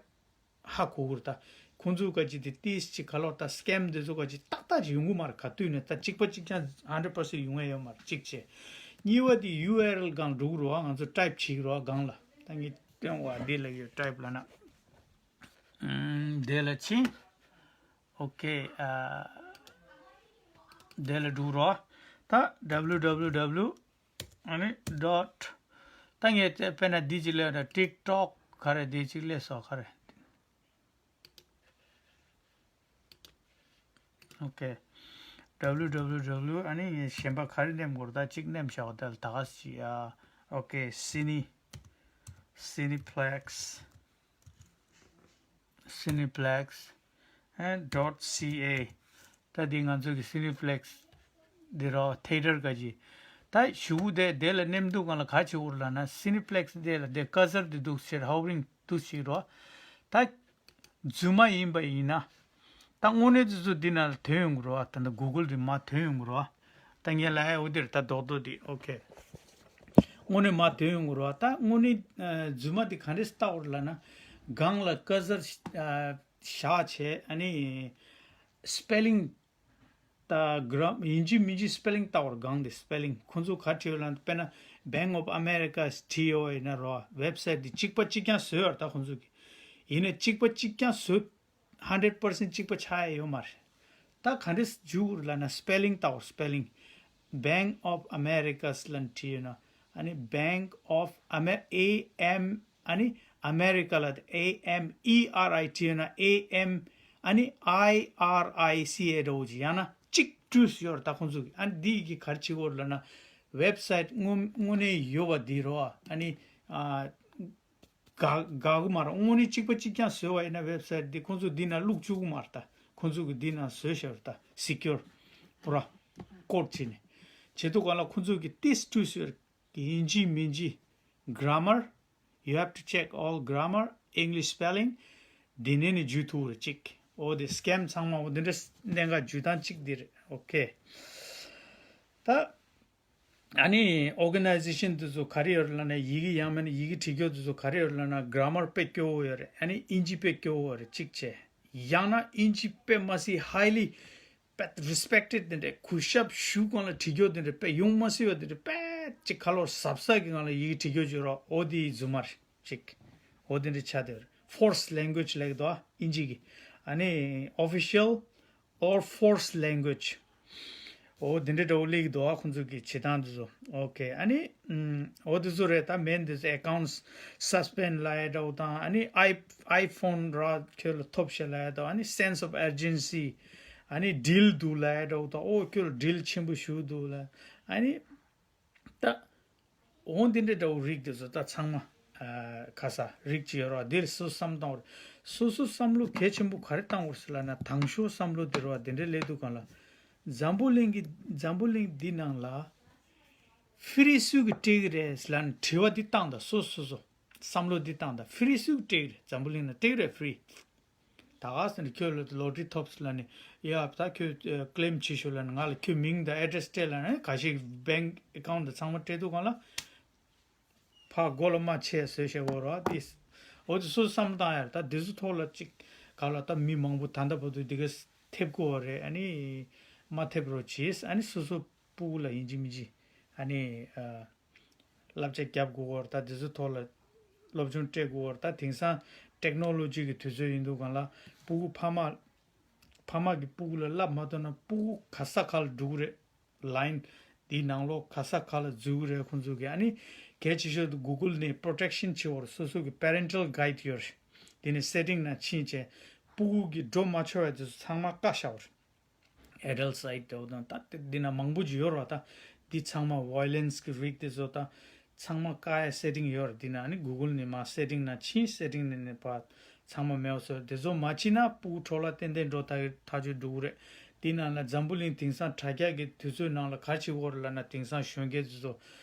ཧ་གོ་གི་རེད། ད་ཁོང་ཚོ་ག་ཅིག་དེ་ཏིས་ཅིག་ག་ལོག་ད་སི་ཀེམ་འདི་ཚོ་ག་ཅིག་ཏག་ཏག་ཅིག་ཡོང་གི་མ་རེད། ག་དུས་ནས་ད་གཅིག་པ་གཅིག་རྐྱང་ཧན་ཌེཌ་པར་སེན་ཊི་ཡོང་ཡ་ཡོད་མ་རེད། གཅིག་བྱས། གཉིས་པ་དེ་ཡུ་ཨར་ཨེལ་སྒང་འགྲོ་གི་རེད་པ། ང་ཚོ་ཊའིབ་བྱེད་ཀྱི་རེད་པ་སྒང་ལ། ད་ངས་སྟོན་པ་འདི་ལ་ཡོད། ཊའིབ་ལབ་ན། ཨམ། དེ་ལ་ཕྱིན། ཨོ་ཀེ། ཨ། དེ་ལ་འགྲོ་རོགས། ད་W W W ཨ་ནི་ཌོཊ། ད་ངས་དེ་དཔེར་ན་འདི་གཅིག་སླེབས་ན། ཊིག་ཊོག་ག་རེ་འདི་གཅིག་སླེབས་སོང་། ག་རེ། ཨོ་ཀེ། W W W ཨ་ནི་ངས་གཞན་པ་ག་རེ་ནེམ་དགོས་རེད། ད་གཅིག་ནེམ་བཞག་པ་དེ་ལ་ད་ག་ཞིག་ཡ། ཨོ་ཀེ། སི་ནི། སི་ནི་པི་ལེག་སི། སི་ནི་པི་ལེག་སི་ཨེན་ཌོཊ་སི་ཨེ། ད་འདི་ང་ཚོ་གི་སི་ནི་པི་ལེག་སི་འདི་རོ། ཐེ་ཊར་ག་ཅིག། ད་གཞུག་གུ་དེ་དེ་ལ་ནེམ་དུས་སྒང་ལ་ག་བྱེད་དགོས་རེད་ལབ་ན། སི་ནི་པི་ལེག་སི་དེ་ལ་དེ་ཀར་སར་དེ་འདུག་སེ་ཧོ་ཝར་རིང་འདུག་སེ་རོ། ད་རྫུན་མ་ཡིན་པ་ཡིན་ན། ད་དངོས་གནས་དེ་ཚོ་འདི་ནང་ལ་ཐོན་ཡོང་གི་རེད་པ། ད་ལྟ་གུ་གུལ་དེ་མར་ཐོན་ཡོང་གི་རེད་པ། ད་ངས་ལབ་ཡ་འོ་དེ་རེད། ད་རྡོག་རྡོག་དེ། ཨོ་ཀེ། དངོས་གནས་མར་ཐོན་ཡོང་གི་རེད་པ། ད་དངོས་གནས་ཨ་རྫུན་མ་དེ་ག་འདྲས་བལྟ་དགོས་རེད་ལབ་ན། སྒང་ལ་ཀར་སར་ཨ་བཞག་བྱས། ཨ་ནི་སི་པེ་ལིང་ད་གྷ་རམ་ཡིན་གཅིག་མིན་གཅིག་སི་པེ་ལིང་བལྟ་དགོས་རེད། སྒང་དེ་སི་པེ་ལིང་ཁོང་ཚོ་ག་རེ་བྲིས་ཡོད་ལབ་ན། དཔེར་ན་Bank of America བྲིས་ཡོད་ཡིན་ན་རོ། ཝེབ་སའིཊ་དེ་གཅིག་པ་གཅིག་རྐྱང་བཟོས་ཡོད་རེད། ད་ཁོང་ཚོ་གི་ཡིན་ན་གཅིག་པ་གཅིག་རྐྱང་བཟོས། ཧན་ཌེཌ་པར་སེན་ཊི་གཅིག་པ་ཆགས་ཡ་ཡོད་མ་རེད། ད་ག་འདྲས་འཇུག་དགོས་རེད་ལབ་ན། སི་པེ་ལིང་བལྟ་དགོས། སི་པེ་ལིང་། Bank of Americas ལབ་ནས་བྲིས་ཡོད་ན། ཨ་ནི་Bank of Amer- A M ཨ་ནི་America ལབ་ཨེ་ཨེམ་ཨི་ཨར་ཨའི་བྲིས་ཡོད་ན། ཨེ་ཨེམ་ཨ་ནི་ཨའི་ཨར་ཨའི་སི་ཨེ་འདྲ་བོ་ཅིག། ཡང་ན་གཅིག་བྲིས་ཡོད་རེད། ད་ཁོང་ཚོ་གི། ཨ་ནི་འདི་གི་ག་རེ་བྱེད་དགོས་རེད་ལབ་ན། ཝེབ་སའིཊ་དངོས་དངོས་གནས་ཡོད་པ་འདི་རོ། ཨ་ནི་ཨ། དགའ་དགའ་གི་མ་རེད། དངོས་གནས་གཅིག་པ་གཅིག་རྐྱང་བཟོས་པ་ཡིན་ན། ཝེབ་སའིཊ་འདི་ཁོང་ཚོ་འདི་ནང་བླུག་བཅུག་གི་མ་རེད། ད་ཁོང་ཚོ་གི་འདི་ནང་བཟོས་བཞག་རེད། ད་སི་ཀིའུར་པུ་ར་ཀོཌ་བྱས་ནས་བྱེད་དུས་སྒང་ལ། ཁོང་ཚོ་གི་ཏིས་བྲིས་བཟོས་རེད། ཡིན་གཅིག་མིན་གཅིག་གྷ་ར་མར། You have to check all grammar, English spelling. འདི་ནས་ནི་འཇུས་ཐུབ་རེད་གཅིག། འོ་དེ་སི་ཀེམ་ཚང་མ་འོ་དེ་འདྲ་གནད་འགག་འཇུ་སྟངས་གཅིག་འདི་རེད། ཨོ་ཀེ། ད། ཨ་ནི་ཨོར་ག་ནའི་ཛེ་ཤན་དེ་ཚོ་ག་རེ་ཡོད་རེད་ལབ་ན། ཡི་གེ་ཡང་མིན་ན་ཡི་གེ་བྲིས་རྒྱུ་དེ་ཚོ་ག་རེ་ཡོད་རེད་ལབ་ན། གྷ་ར་མར་དཔེ་སྐྱོ་བོ་ཡོད་རེད། ཨ་ནི་དབྱིན་ཇི་དཔེ་སྐྱོ་བོ་ཡོད་རེད་གཅིག་བྱས། ཡང་ན་དབྱིན་ཇི་དཔེ་མ་སྲིད་ཧའི་ལི་དཔེ་རི་སི་པེག་ཊེཌ་དེ་འདྲ། གུས་ཞབས་ཞུ་སྒང་ལ་བྲིས་རྒྱུ་དེ་འདྲ་དཔེ་ཡོང་མ་སྲིད་པ་དེ་འདྲ། དཔེ་ཅིག་ཁ་ལོ་གཟབ་གཟབ་ཀྱི་ངང་ལ་ཡི་གེ་བྲིས་རྒྱུ་བྱེད་རོགས། འོ་དེ་རྫུན་མ་རེད་གཅིག། འོ་དེ་འདྲ་ཆགས་བསྡད་ཡོད་རེད། ཕོར་སི་ལེང་གུ་ཨེཇ་ལབ་ཀྱི་འདུག་ཨ། དབྱིན་ཇི་གི། ཨ་ནི་ཨོ་ཕི་ཤལ་ཨོར་ཕོར་སི་ལེང་གུ་ཨེཇ། འོ་དེ་འདྲ་འདྲ་བོ་སླེབས་ཀྱི་འདུག་ཨ། ཁོང་ཚོ་གི་བྱེད་སྟངས་དེ་ཚོ། ཨོ་ཀེ། ཨ་ནི་ཨམ། འོ་དེ་ཚོ་རེད། ད་མེན་དེ་ཚོ་ཨེ་ཀའུནཊ་སི་སི་པེན་ཌི་ལབ་ཡ་འདྲ་བོ་དང་། ཨ་ནི་ཨའི་ཨའི་ཕོན་ར་ཁྱོད་ལ་ཐོབ་ཤག་ལབ་ཡ་འདྲ་བོ། ཨ་ནི་སེན་སི་ཨོཕ་ཨར་ཇེན་སི། ཨ་ནི་ཌིལ་འདུག་ལབ་ཡ་འདྲ་བོ་དང་། ཨོ་ཁྱོད་ལ་ཌིལ་ཆེན་པོ་ཞིག་འདུག་ལབ། ཨ་ནི། ད། འོ་འདི་འདྲ་འདྲ་བོ་རིགས་དེ་ཚོ་ད་ཚང་མ། ཨ། ཁ་ས་རིགས་ཅིག་ཡོད་རེད་པ། འདིར་སོ་སོ་བསམ་བཏང་བ་རེད། སོ་སོ་བསམ་བློ་གལ་ཆེན་པོ་ག་རེ་བཏང་བ་རེད་ཟེར་ལབ་ན། དང་ཤོས་བསམ་བློ་དེ་རེད་པ། དེ་འདྲ་སླེབས་དུས་སྒང་ལ། འཛམ་བུ་གླིང་གི་འཛམ་བུ་གླིང་འདི་ནང་ལ་ཧྥི་རི་སུ་གིས་སྤྲད་ཀྱི་རེད་ཟེར་ལབ་ནས་དྲི་བ་འདི་བཏང་དང་། སོ་སོ་སོ་བསམ་བློ་འདི་བཏང་དང་། ཧྥི་རི་སུ་གིས་སྤྲད་ཀྱི་རེད། འཛམ་བུ་གླིང་ནང་སྤྲད་ཀྱི་རེད་ཧྥི་རི། ད་ ད་ག་ཟེར་ནས་ཁྱོད་ལ་ལོ་ཊ་རི་ཐོབ་སོང་ལབ་ནས། ཡ་ད་ཁྱོད་ཨ་ཀི་ལེམ་བྱེད་ཤོག་ལབ་ནས། ང་ལ་ཁྱོད་མིང་དང་ཨེ་ཌི་རེ་སི་སྤྲད་ལབ་ནས། ཁ་ཤས་བེང་ཨེ་ཀའུན་ཊི་དང་ཚང་མ་སྤྲད་དུས་སྒང་ལ། ཕར་མགོ་ལ་རྨ་ཆེ་བཟོས་བྱས་འོ་ར་དེ། འོ་དེ་སོ་སོ་བསམ་བློ་བཏང་ཡ་རེད། ད་དེ་ཚོ་ཐོག་ལ་ཅིག་ག་ལ་ད་མི་མང་པོ་ད་ལྟ་བར་དུ་འདི་ག་ཐེབས་ཀྱི་ཡོད་རེད། ཨ་ནི་མ་ཐེབས་རོགས་གྱིས། ཨ་ནི་སོ་སོ་སྤུ་གུ་ལ་ཡིན་གཅིག་མིན་གཅིག་ཨ་ནི་ཨ་བསླབ་བྱ་རྒྱབ་དགོས་ཀྱི་ཡོད་རེད། ད་དེ་ཚོ་ཐོག་ལ་སློབ་སྦྱོང་སྤྲད་དགོས་ཀྱི་ཡོད་རེད། ད་དེང་སང་ཊེག་ནོ་ལོ་ཇི་གི་དུས་ཚོད་ཡིན་དུས་སྒང་ལ་སྤུ་གུ་ཕ་མ་ཕ་མ་གིས་སྤུ་གུ་ལ་བསླབ་མ་ཐུབ་ན་སྤུ་གུ་ག་ས་ག་ལ་འགྲོ་གི་རེད། ལའིན་འདིའི་ནང་ལོགས་ག་ས་ག་ལ་འཛུལ་གི་རེད་ཁོང་ཚོ་གིས། ཨ་ནི་གལ་ཆེ་ཤོས་དེ་གུ་གལ་ནས་པོ་རོ་ཊེག་ཤན་བྱེད་པར་སོ་སོ་གི་པེ་རེན་ཊལ་གྷའིཌ་ཡོད་རེད། དེ་ནས་སེ་ཊིང་ནང་ཕྱིན་བྱས་སྤུ་གུ་གིས་འགྲོ་མ་ཆོག་པ་དེ་ཚོ་ཚང་མ་བཀག་བཞག་པ་རེད། ཨེ་ཌལ་སའིཊ་འདྲ་བོ་དང་། ད་དེ་འདི་ན་མང་པོ་ཅིག་ཡོད་རེད་པ། ད་འདི་ཚང་མ་ཝའི་ལེན་སི་གི་རིགས་དེ་ཚོ་ད་ཚང་མ་བཀག་ཡ་སེ་ཊིང་ཡོད་རེད། འདི་ན་ཨ་ནི་གུ་གལ་ནས་མར་སེ་ཊིང་ནང་ཕྱིན། སེ་ཊིང་ནས་ནས་ཕར་ཚང་མ་མེད་པ་བཟོས། དེ་ཚོ་མ་ཕྱིན་ན་སྤུ་གུ་འཕྲོ་བརླག་ཏན་ཏན་འགྲོ་ཐག་ཐག་ཆོད་འགྲོ་གི་རེད། དེ་ནང་ལ་འཛམ་བུ་གླིང་དེང་སང་དྲ་རྒྱ་གི་དུས་ཚོད་ནང་ལ་ག་རེ་བྱེད་ཀྱི་ཡོད་རེད་ལབ་ན། དེང་སང་གཞོན་སྐྱེས་ཚོ་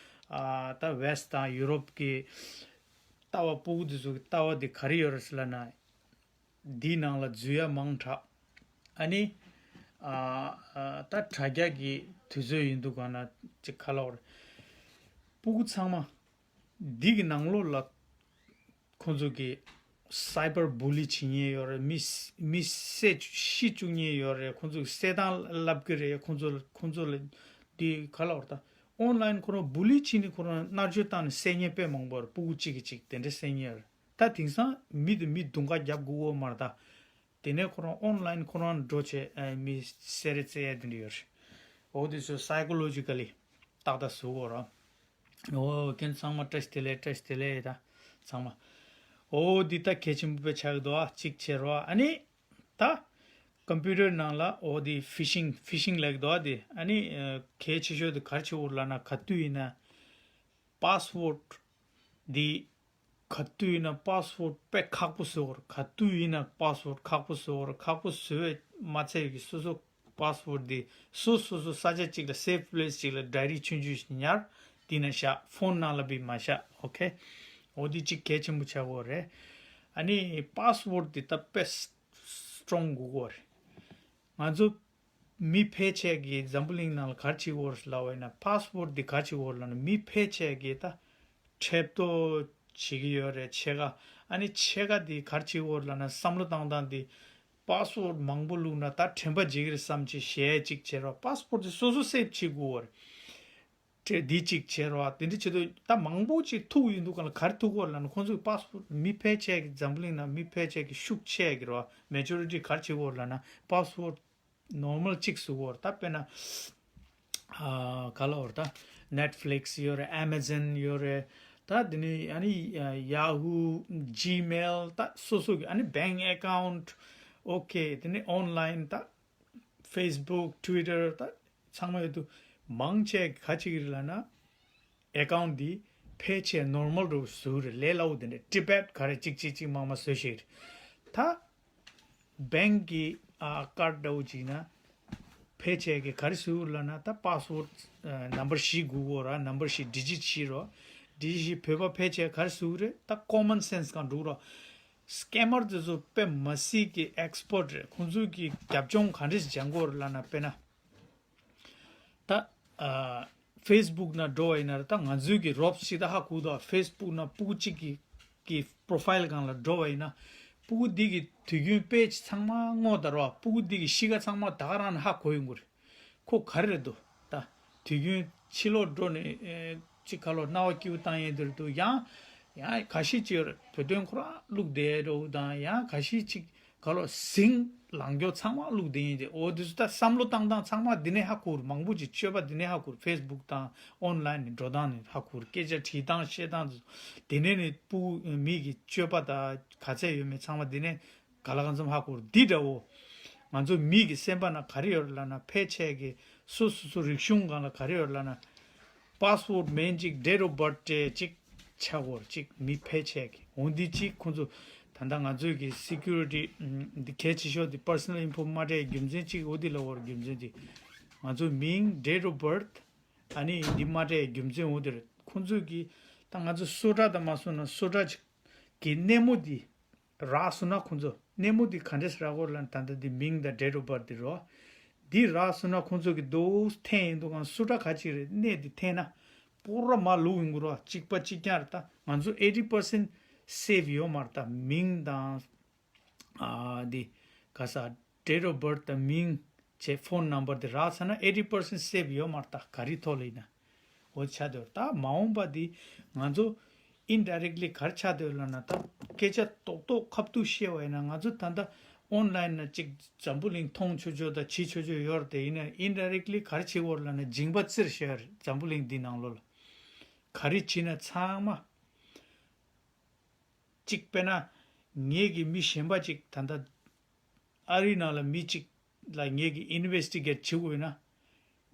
ཨ་ད་ཝེ་སི་ཊི་དང་ཡུ་རོབ་ཀྱི་ལྟ་བ། སྤུ་གུ་དེ་ཚོ་གི་ལྟ་བ་དེ་ག་རེ་ཡོད་རེད་ཟེར་ལབ་ན། འདིའི་ནང་ལ་འཛུལ་ཡ་མང་དྲགས། ཨ་ནི་ཨ་ཨ་ད་དྲ་རྒྱ་གི་དུས་ཚོད་ཡིན་དུས་སྒང་ན་ཅིག་ག་ལབ་དགོས་རེད། སྤུ་གུ་ཚང་མ་འདི་གི་ནང་ལོགས་ལ་ཁོང་ཚོ་གིས་སའི་བར་བུ་ལི་བྱེད་མཁན་ཡོད་རེད། མི་མི་བསད་ཤི་བཅུག་མཁན་ཡོད་རེད། ཁོང་ཚོ་གིས་བསད་སྟངས་བསླབ་ཀྱི་རེད། ཁོང་ཚོ་ལ་ཁོང་ཚོ་ལ་འདི་ག་ལབ་དགོས་རེད། ད་ཨོན་ལའིན་ཁོ་རང་བུ་ལི་བྱས་ནས་ཁོ་རང་མནར་གཅོད་བཏང་ནས་བསད་མཁན་དཔེ་མང་པོ་རེད། སྤུ་གུ་གཅིག་གིས་གཅིག་དེ་འདྲ་བསད་མཁན་ཡོད་རེད། ད་དེང་སང་མི་དང་མི་དུང་དཀར་རྒྱབ་དགོས་ཀྱི་ཡོད་མ་རེད་ད། དེ་ནས་ཁོ་རང་ཨོན་ལའིན་ཁོ་རང་འགྲོ་བྱས་ཨ་མི་བསད་རེས་བཙལ་ཡ་དེ་འདྲ་ཡོད་རེད། འོ་དེ་ཚོ་སའི་ཀོ་ལོ་ཇི་ཀ་ལི་ཏག་ཏག་བཟོ་དགོས་རེད། འོ་ཁྱེད་ཚང་མ་བཀྲ་ཤིས་བདེ་ལེགས། བཀྲ་ཤིས་བདེ་ལེགས། ད་ཚང་མ་འོ་འདི་ད་གལ་ཆེན་པོ་དཔེ་ཆགས་ཀྱི་འདུག་ཨ། གཅིག་བྱས་རོགས། ཨ་ནི་ད་ཀམ་པུ་ཊར་ནང་ལ་འོ་དེ་ཕི་ཤིང་ཕི་ཤིང་ལབ་ཀྱི་འདུག་ཨ། དེ་ཨ་ནི་ཨ་གལ་ཆེ་ཤོས་དེ་ག་རེ་བྱེད་དགོས་རེད་ལབ་ན། ག་དུས་ཡིན་ན་པ་སི་ཝར་ཌི་ག་དུས་ཡིན་ན་པ་སི་ཝར་ཌི་དཔེ་ཁག་པོ་བཟོ་དགོས་རེད། ག་དུས་ཡིན་ན་པ་སི་ཝར་ཌི་ཁག་པོ་བཟོ་དགོས་རེད། ཁག་པོ་བཟོས་མ་ཚད་ཀྱི་སོ་སོ་པ་སི་ཝར་ཌི་འདི་སོ་སོ་སོ་ས་ཆ་གཅིག་ལ་སེབ་པི་ལེ་སི་གཅིག་ལ་ཌའི་རི་ཆུང་ཆུང་ཞིག་ཉར། དེ་ནས་བཞག་ཕོན་ནང་ལ་བི་མ་བཞག་ཨོ་ཁེ། འོ་འདི་གཅིག་གལ་ཆེན་པོ་ཆགས་ཀྱི་ཡོད་རེད། ཨ་ནི་པ་སི་ཝར་ཌི་འདི་ད་དཔེ་སི་ཊོང་དགོས་ཀྱི་ཡོད་རེད། ང་ཚོ་མི་ཕལ་ཆེར་གྱིས་འཛམ་བུ་གླིང་ནང་ལ་ག་རེ་བྱེད་ཀྱི་ཡོད་རེད་ལབ་པ་ཡིན་ན། པ་སི་ཝར་ཌི་འདི་ག་རེ་བྱེད་ཀྱི་ཡོད་རེད་ལབ་ན། མི་ཕལ་ཆེར་གྱིས་ད་ཁྲེབ་ཏོ་བྱེད་ཀྱི་ཡོད་རེད། ཕྱེད་ཀ། ཨ་ནི་ཕྱེད་ཀ་འདི་ག་རེ་བྱེད་ཀྱི་ཡོད་རེད་ལབ་ན། བསམ་བློ་བཏང་སྟངས་འདི་པ་སི་ཝར་ཌི་མང་པོ་བླུགས་ན་ད་དྲན་པ་བརྗེད་ཀྱི་རེད་བསམ་བྱས་གཞས་གཅིག་བྱས་རོགས། པ་སི་ཝར་ཌི་འདི་སོ་སོ་སེབ་བྱེད་དགོས་རེད། དེ་འདི་གཅིག་བྱས་རོགས། དེ་འདྲ་བྱེད་དུས་ད་མང་པོ་ཅིག་ཐུག་ཡོང་དུས་སྒང་ལ་ག་རེ་ཐུག་གི་ཡོད་རེད་ལབ་ན། ཁོང་ཚོའི་པ་སི་ཝར་ཌི་མི་ཕལ་ཆེར་གྱི་འཛམ་བུ་གླིང་ནང་མི་ཕལ་ཆེར་གྱི་ཤུགས་ཆེ་གི་རེད་པ། མེ་ཇོ་རི་ཊི་ག་རེ་བྱེད་ཀྱི་ཡོད་རེད་ལབ་ན། པ་སི་ཝར་ཌི་ནོར་མལ་གཅིག་བཟོ་གི་ཡོད་རེད། ད་དཔེར་ན་ཨ་ག་ལབ་དགོས་རེད། ད་ནེཊ་ཕི་ལིག་སི་ཡོད་རེད། ཨེ་མ་ཛོན་ཡོད་རེད། ད་དེ་ནས་ཨ་ནི་ཡ་ཧུ། ཇི་མེལ། ད་སོ་སོ་གི་ཨ་ནི་བེང་ཨེ་ཀའུན་ཊི། ཨོ་ཁེ། དེ་ནས་ཨོན་ལའིན། ད་ཕེ་སི་བུག་ཊུ་ཝི་ཊར། ད་ཚང་མ་ཡོད་དུས་མང་ཆེ་ག་ཅིག་རེད་ལབ་ན། ཨེ་ཀའུན་ཊི་འདི་ཕལ་ཆེར་ནོར་མལ་འདྲ་བོ་བཟོས་རེད། ལས་སླ་བོ་དེ་འདྲ། ཊི་བེཊ་ག་རེ་གཅིག་གཅིག་གཅིག་མང་མང་བཟོས་ཤིག་རེད། ད་བེང་གི་ཨ་ཀར་ཌི་འདྲ་བོ་གཅིག་ན་ཕལ་ཆེར་གྱིས་ག་རེ་བཟོས་ཡོད་ལབ་ན། ད་པ་སི་ཝར་ཌི་ཨ་ནམ་བར་བཞི་དགོས་ཀྱི་ཡོད་རེད། ནམ་བར་བཞི། ཌི་ཇིཊ་བཞི་རེད་པ། ཌི་ཇིཊ་བཞི། བོད་པ་ཕལ་ཆེར་ག་རེ་བཟོས་ཡོད་རེད། ད་ཀོ་མོན་སེན་སི་སྒང་འགྲོ་གི་རེད་པ། སི་ཀེ་མར་དེ་ཚོ་དཔེ་མ་སྲིད་ཀྱི་ཨེག་སི་པར་ཊི་རེད། ཁོང་ཚོས་ཀྱིས་རྒྱབ་ལྗོངས་ག་འདྲས་སྦྱང་གི་ཡོད་རེད་ལབ་ན། དཔེར་ན་ད་ཨ་ཕེ་སི་བུག་ནང་འགྲོ་བ་ཡིན་ན། ད་ང་ཚོའི་གི་རོབ་ཅིག་ད་ཧ་གོ་འདུག་ཕེ་སི་བུག་ནང་སྤུ་གུ་གཅིག་གི་གི་པོ་རོ་ཕའིལ་སྒང་ལ་འགྲོ་བ་ཡིན་ན། སྤུ་གུ་འདི་གི་དུས་རྒྱུན་པེ་ཇི་ཚང་མ་སྔོག་བལྟས་རོགས། སྤུ་གུ་འདི་གི་གཤིས་ཀ་ཚང་མ་ད་ག་རང་ནས་ཧ་གོ་ཡོང་གི་རེད། ཁོ་ག་རེ་རེད་འདུག་ད་དུས་རྒྱུན་ཕྱི་ལོགས་འགྲོ་ནས་ཨེ་ཅིག་ག་ལོ་སྣང་བ་སྐྱིད་པོ་བཏང་ཡས་འདིར་འདུག་ཡང་ཡང་ཁ་ཤས་ཅིག་ཡོད་རེད། བོད་དོན་ཁོ་རང་བླུགས་བསྡད་འདྲ་བོ་དང་། ཡང་ཁ་ཤས་ཅིག་ག་ལོ་ཟིང་ལངས་རྒྱུ་ཚང་མ་བླུགས་བསྡད་ཡིན་ཏེ། འོ་དེ་ཚོ་ད་བསམ་བློ་བཏང་སྟངས་ཚང་མ་འདི་ནས་ཧ་གོ་རེད། མང་པོ་ཅིག་སྤྱོད་པ་འདི་ནས་ཧ་གོ་རེད། ཕེ་སི་བུག་དང་ཨོན་ལའིན་ནས་འགྲོ་སྟངས་ནས་ཧ་གོ་རེད། སྐད་ཆ་དྲིས་སྟངས་བཤད་སྟངས་དེ་ཚོ་འདི་ནས་ནས་སྤུ་མི་གི་སྤྱོད་པ་དང་ག་ཚད་ཡོད་མེད་ཚང་མ་འདི་ནས་ག་ལ་གང་འཚམ་ཧ་གོ་རེད། འདི་འདྲ་བོ་ང་ཚོ་མི་གི་སེམས་པ་ནང་ག་རེ་ཡོད་རེད་ལབ་ན། ཕལ་ཆེར་གི་སོ་སོ་སོ་རིག་གཞུང་སྒང་ལ་ག་རེ་ཡོད་རེད་ལབ་ན། པ་སི་ཝར་ཌི་མིན་ཅིག་ཌེ་ཊི་ཨོཕ་བར་ཐི་ཅིག་ཆགས་ཡོད་རེད། ཅིག་མི་ཕལ་ཆེར་གི། འོ་འདི་ཅིག་ཁོང་ཚོ་ད་ལྟ་ང་ཚོའི་གི་སི་ཀུ་རི་ཊི་འདི་གལ་ཆེ་ཤོས་འདི་པར་སོ་ནལ་ཨིན་ཕོ་མ་སྤྲད་རྒྱུ་མཚན་ཅིག་འོ་འདི་ལབ་ཡོད་རེད། རྒྱུ་མཚན་འདི་ང་ཚོ་མིང་ཌེ་ཊི་ཨོཕ་བར་ཐི་ཨ་ནི་འདི་མ་སྤྲད་རྒྱུ་མཚན་འོ་འདི་རེད། ཁོང་ཚོས་གི་ད་ང་ཚོ་སོ་ཊ་དང་མ་སོང་ན་སོ་ཊ་ཅིག་གི་སྣེ་མོ་འདི་རག་སོང་ན་ཁོང་ཚོ་ སྣེ་མོ་འདི་ག་འདྲས་རག་གོ་ལབ་ན། ད་ལྟ་འདི་མིང་དང་date of birth འདི་རོ། འདི་རག་སོང་ན་ཁོང་ཚོ་གི་འདུག་འཐེན་ཡིན་འདུག་གམ། སུ་འདྲ་ག་ཅིག་རེད། གནས་འདི་འཐེན་ན་པུ་ར་མར་ལུག་ཡོང་གི་རོ། གཅིག་པ་གཅིག་རྐྱང་རེད། ད་ང་ཚོ་eighty percent save ཡོད་མ་རེད། ད་མིང་དང་ཨ་འདི་ག་ས་date of birth དང་མིང་བྱས་phone number འདི་རག་ཚར་ན་eighty percent save ཡོད་མ་རེད། ད་ག་རེ་ཐོག་ལ་ཡིན་ན། འོ་ཆགས་སྡོད། ད་མ་འོངས་པ་འདི་ང་ཚོ་indirectly ག་རེ་ཆགས་སྡོད་ལབ་ན། ད་སྐད་ཆ་རྡོག་རྡོག་ཁ་ཐུག་བཤད་པ་ཡིན་ན། ང་ཚོ་ད་ལྟ་online ནང་གཅིག་འཛམ་བུ་གླིང་མཐོང་ཆོག་ཆོག་དང་བྱེད་ཆོག་ཆོག་ཡོད་རེད་དེ། ཡིན་ན་indirectly ག་རེ་བྱེད་དགོས་རེད་ལབ་ན། མཇིང་པ་བཙིར་བཞག་ཡོད་རེད། འཛམ་བུ་གླིང་འདི་ནང་ལོགས་ལ་ག་རེ་བྱེད་ན་ཚང་མ། གཅིག་དཔེར་ན་ངེད་ཀྱི་མི་གཞན་པ་གཅིག་ད་ལྟ་ཨ་རིའི་ནང་ལ་མི་གཅིག་ལ་ངེད་ཀྱིས་investigate བྱེད་དགོས་ན།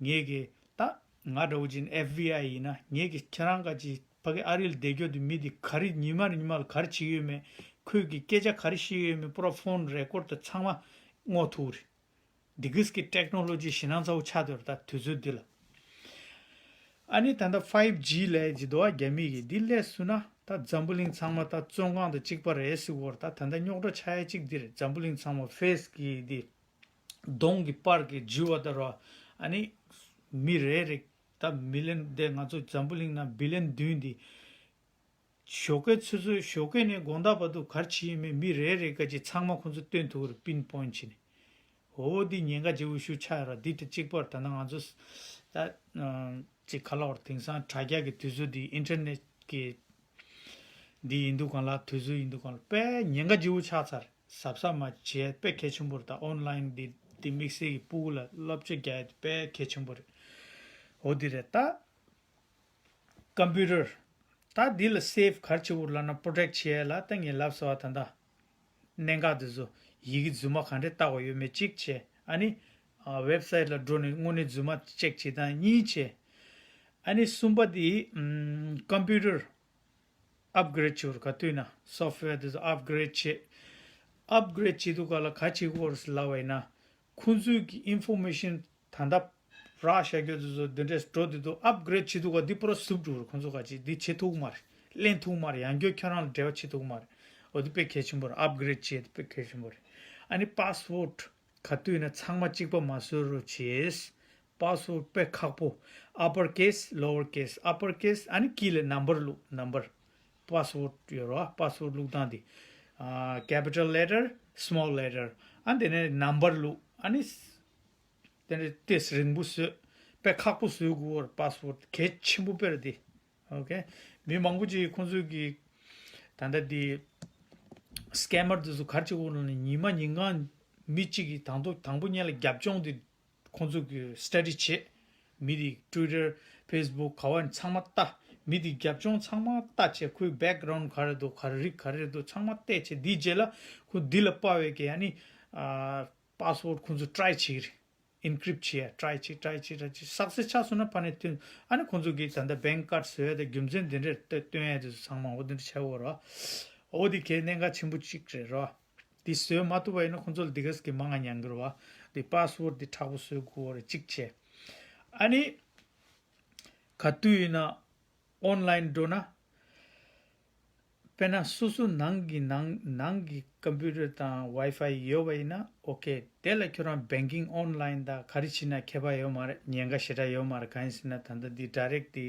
ངེད་ཀྱིས་ད་ང་འདྲ་བོ་ཅིག་FBI ཡིན་ན། ངེད་ཀྱིས་ཁྱེད་རང་ག་ཅིག་ཕ་གི་ཨ་རི་ལ་བསྡད་རྒྱུ་དེ་མི་དེ་ག་རེ་ཉི་མ་རེ་ཉི་མ་ལ་ག་རེ་བྱེད་ཀྱི་ཡོད་མེད། ཁོས་ཀྱི་སྐད་ཆ་ག་རེ་བཤད་ཀྱི་ཡོད་མེད་པུ་ར་phone record དེ་ཚང་མ་སྔོག་ཐུབ་རེད། འདི་གིས་ཀྱི་technology ཞེད་སྣང་ཚ་བོ་ཆགས་སྡོད་རེད། ད་དུས་ཚོད་འདི་ལ། ཨ་ནི་ད་ལྟ་five G ལབ་ཀྱི་འདུག་པ། རྒྱ་མི་གི་འདི་སླེབས་སོང་ན། ད་འཛམ་བུ་གླིང་ཚང་མ་ད་བཙོན་ཁང་དང་གཅིག་པ་རེད་ཟེར་གྱི་ཡོད་རེད། ད་ད་ལྟ་རྙོག་དྲ་ཆགས་ཡ་གཅིག་འདི་རེད། འཛམ་བུ་གླིང་ཚང་མ་face གི་འདི་གདོང་གི་པར་གྱིས་འཇུ་བ་ལྟར་བ། ཨ་ནི་མི་རེ་རེ་ད་million དེ་ང་ཚོ་འཛམ་བུ་གླིང་ནང་billion བདུན་འདི། ཞོགས་ཀས་ཆུ་ཚོད་ཞོགས་ཀས་ནས་དགོང་དག་བར་དུ་ག་རེ་བྱེད་ཡིན་མིན་མི་རེ་རེ་ག་ཅིག་ཚང་མ་ཁོང་ཚོ་སྟོན་ཐུབ་རེད། pinpoint བྱས་ནས། འོ་འདི་ཉེན་ཁ་ཆེ་བོ་ཞིག་ཆགས་ཡོད་རེད། འདི་དང་གཅིག་པར་ད་ལྟ་ང་ཚོ་ད་ཅིག་ག་ལབ་དགོས་རེད། དེང་སང་དྲ་རྒྱ་གི་དུས་ཚོད་འདི། internet གི་འདི་ཡིན་འདུག་གམ་ལབ། དུས་ཚོད་ཡིན་འདུག་གམ་ལབ། དཔེ་ཉེན་ཁ་ཆེ་བོ་ཆགས་ཚར། གཟབ་གཟབ་མ་བྱས་དཔེ་གལ་ཆེན་པོ་རེད། ད་online འདི་འདི་དམིགས་བསལ་གྱི་ཕྲུ་གུ་ལ་སློབ་སྦྱོང་རྒྱག་ཡ་དེ་དཔེ་གལ་ཆེན་པོ་རེད། འོ་འདི་རེད། ད་computer ད་འདི་ལ་save ག་རེ་བྱེད་དགོས་ལབ་ན། protect བྱེད་ཡ་ལ་ད་ངས་ལབ་ཚར་བ། ད་ལྟ་གནད་འགག་འདི་ཚོ་ཡི་གེ་རྫུན་མ་ག་འདྲས་བཏགས་པ་ཡོད་མེད་གཅིག་བྱས། ཨ་ནི་ཨ་website ལ་འགྲོ་ནས་དངོས་གནས་རྫུན་མ་check བྱེད་སྟངས་གཉིས་བྱས། ཨ་ནི་གསུམ་པ་འདི་ཨམ་computer upgrade བྱེད་དགོས་རེད། ག་དུས་ན་software འདི་ཚོ་upgrade བྱེད། upgrade བྱེད་དུས་ག་ལ་ག་བྱེད་དགོས་རེད་ལབ་པ་ཡིན་ན། ཁོང་ཚོའི་གི་information ད་ལྟ་རག་བཞག་རྒྱུ་དེ་ཚོ་འདི་འདྲས་འགྲོ་དུས་དུ་upgrade བྱེད་དུས་ག་འདི་པུ་ར་ཟུབ་འགྲོ་རེད། ཁོང་ཚོ་ག་ཅིག་འདི་བྱེད་ཐུབ་མ་རེད། ལེན་ཐུབ་མ་རེད། ཡང་བསྐྱར་ཁྱོད་རང་ལ་འབྲེལ་བ་བྱེད་ཐུབ་མ་རེད། འོ་འདི་དཔེ་གལ་ཆེན་པོ་རེད། upgrade བྱེད་དེ་དཔེ་གལ་ཆེན་པོ་རེད། ཨ་ནི་password ག་དུས་ན་ཚང་མ་གཅིག་པ་མ་བཟོ་རོགས་བྱེད། password དཔེ་ཁག་པོ། upper case, lower case, upper case ཨ་ནི་ཀི་ལ་number བླུགས། number password ཡོད་རེད་པ། password བླུགས་སྟངས་འདི། ཨ་capital letter, small letter ཨ་དེ་ནས་number བླུགས། ཨ་ནི་དེ་ནས་ཏོག་ཙམ་རིང་པོ་བཟོས། དཔེ་ཁག་པོ་བཟོ་དགོས་པ་རེད། password གལ་ཆེན་པོ་དཔེ་རེད་འདི། okay། མི་མང་པོ་ཅིག་ཁོང་ཚོས་ཀྱི་ད་ལྟ་འདི་scammer དེ་ཚོ་ག་རེ་བྱེད་ཀྱི་ཡོད་ལབ་ན། ཉི་མ་ཉིན་གང་མི་གཅིག་གིས་དང་ཐོག་དང་པོ་ཉིད་ལ་རྒྱབ་ལྗོངས་དེ་ཁོང་ཚོ་གི་study བྱེད། མི་དེ་Twitter, Facebook ག་བ་ནས་ཚང་མ་ལྟ། མི་དེ་རྒྱབ་ལྗོངས་ཚང་མ་ལྟ་བྱས། ཁོའི་background ག་རེ་འདུག་ག་རེ་རིགས་ག་རེ་འདུག་ཚང་མ་བལྟས་བྱས། དེའི་རྗེས་ལ་ཁོ་འདི་ལ་དཔའ་བའི་གི་ཨ་ནི་ཨ་password ཁོང་ཚོ་try བྱེད་ཀྱི་རེད། encrypt བྱེད་ཡ་try བྱེད། try བྱེད། try བྱེད། success ཆགས་སོང་ན་ཕར་ནས་ཐོན། ཨ་ནི་ཁོང་ཚོ་གི་ད་ལྟ་bank card བཟོ་ཡ་དེ་རྒྱུ་མཚན་དེ་འདྲས་སྟོན་ཡ་དེ་ཚོ་ཚང་མ་འོ་དེ་འདྲ་བྱ་དགོས་རེད་པ། འོ་དེ་གལ་གནད་འགག་ཆེན་པོ་གཅིག་རེད་རོ། འདི་བཟོས་མ་ཐུབ་པ་ཡིན་ན་ཁོང་ཚོ་ལ་འདི་ག་ཙམ་གྱི་མང་ང་མྱངས་ཀྱི་རེད་པ། འདི་password འདི་དྲག་པོ་བཟོ་དགོས་རེད་གཅིག་བྱས། ཨ་ནི་ག་དུས་ཡིན་ན་online འགྲོ་ན། དཔེར་ན་སོ་སོ་ནང་གི་ནང་ནང་གི་computer དང་Wi-Fi ཡོད་པ་ཡིན་ན་okay། དེ་ལ་ཁྱོད་རང་banking online དང་ག་རེ་བྱེད་ན་ཁྱད་པར་ཡོད་མ་རེད། ཉེན་ཁ་ཞེ་དྲག་ཡོད་མ་རེད། གང་ཡིན་ཟེར་ན་ད་ལྟ་འདི་direct འདི་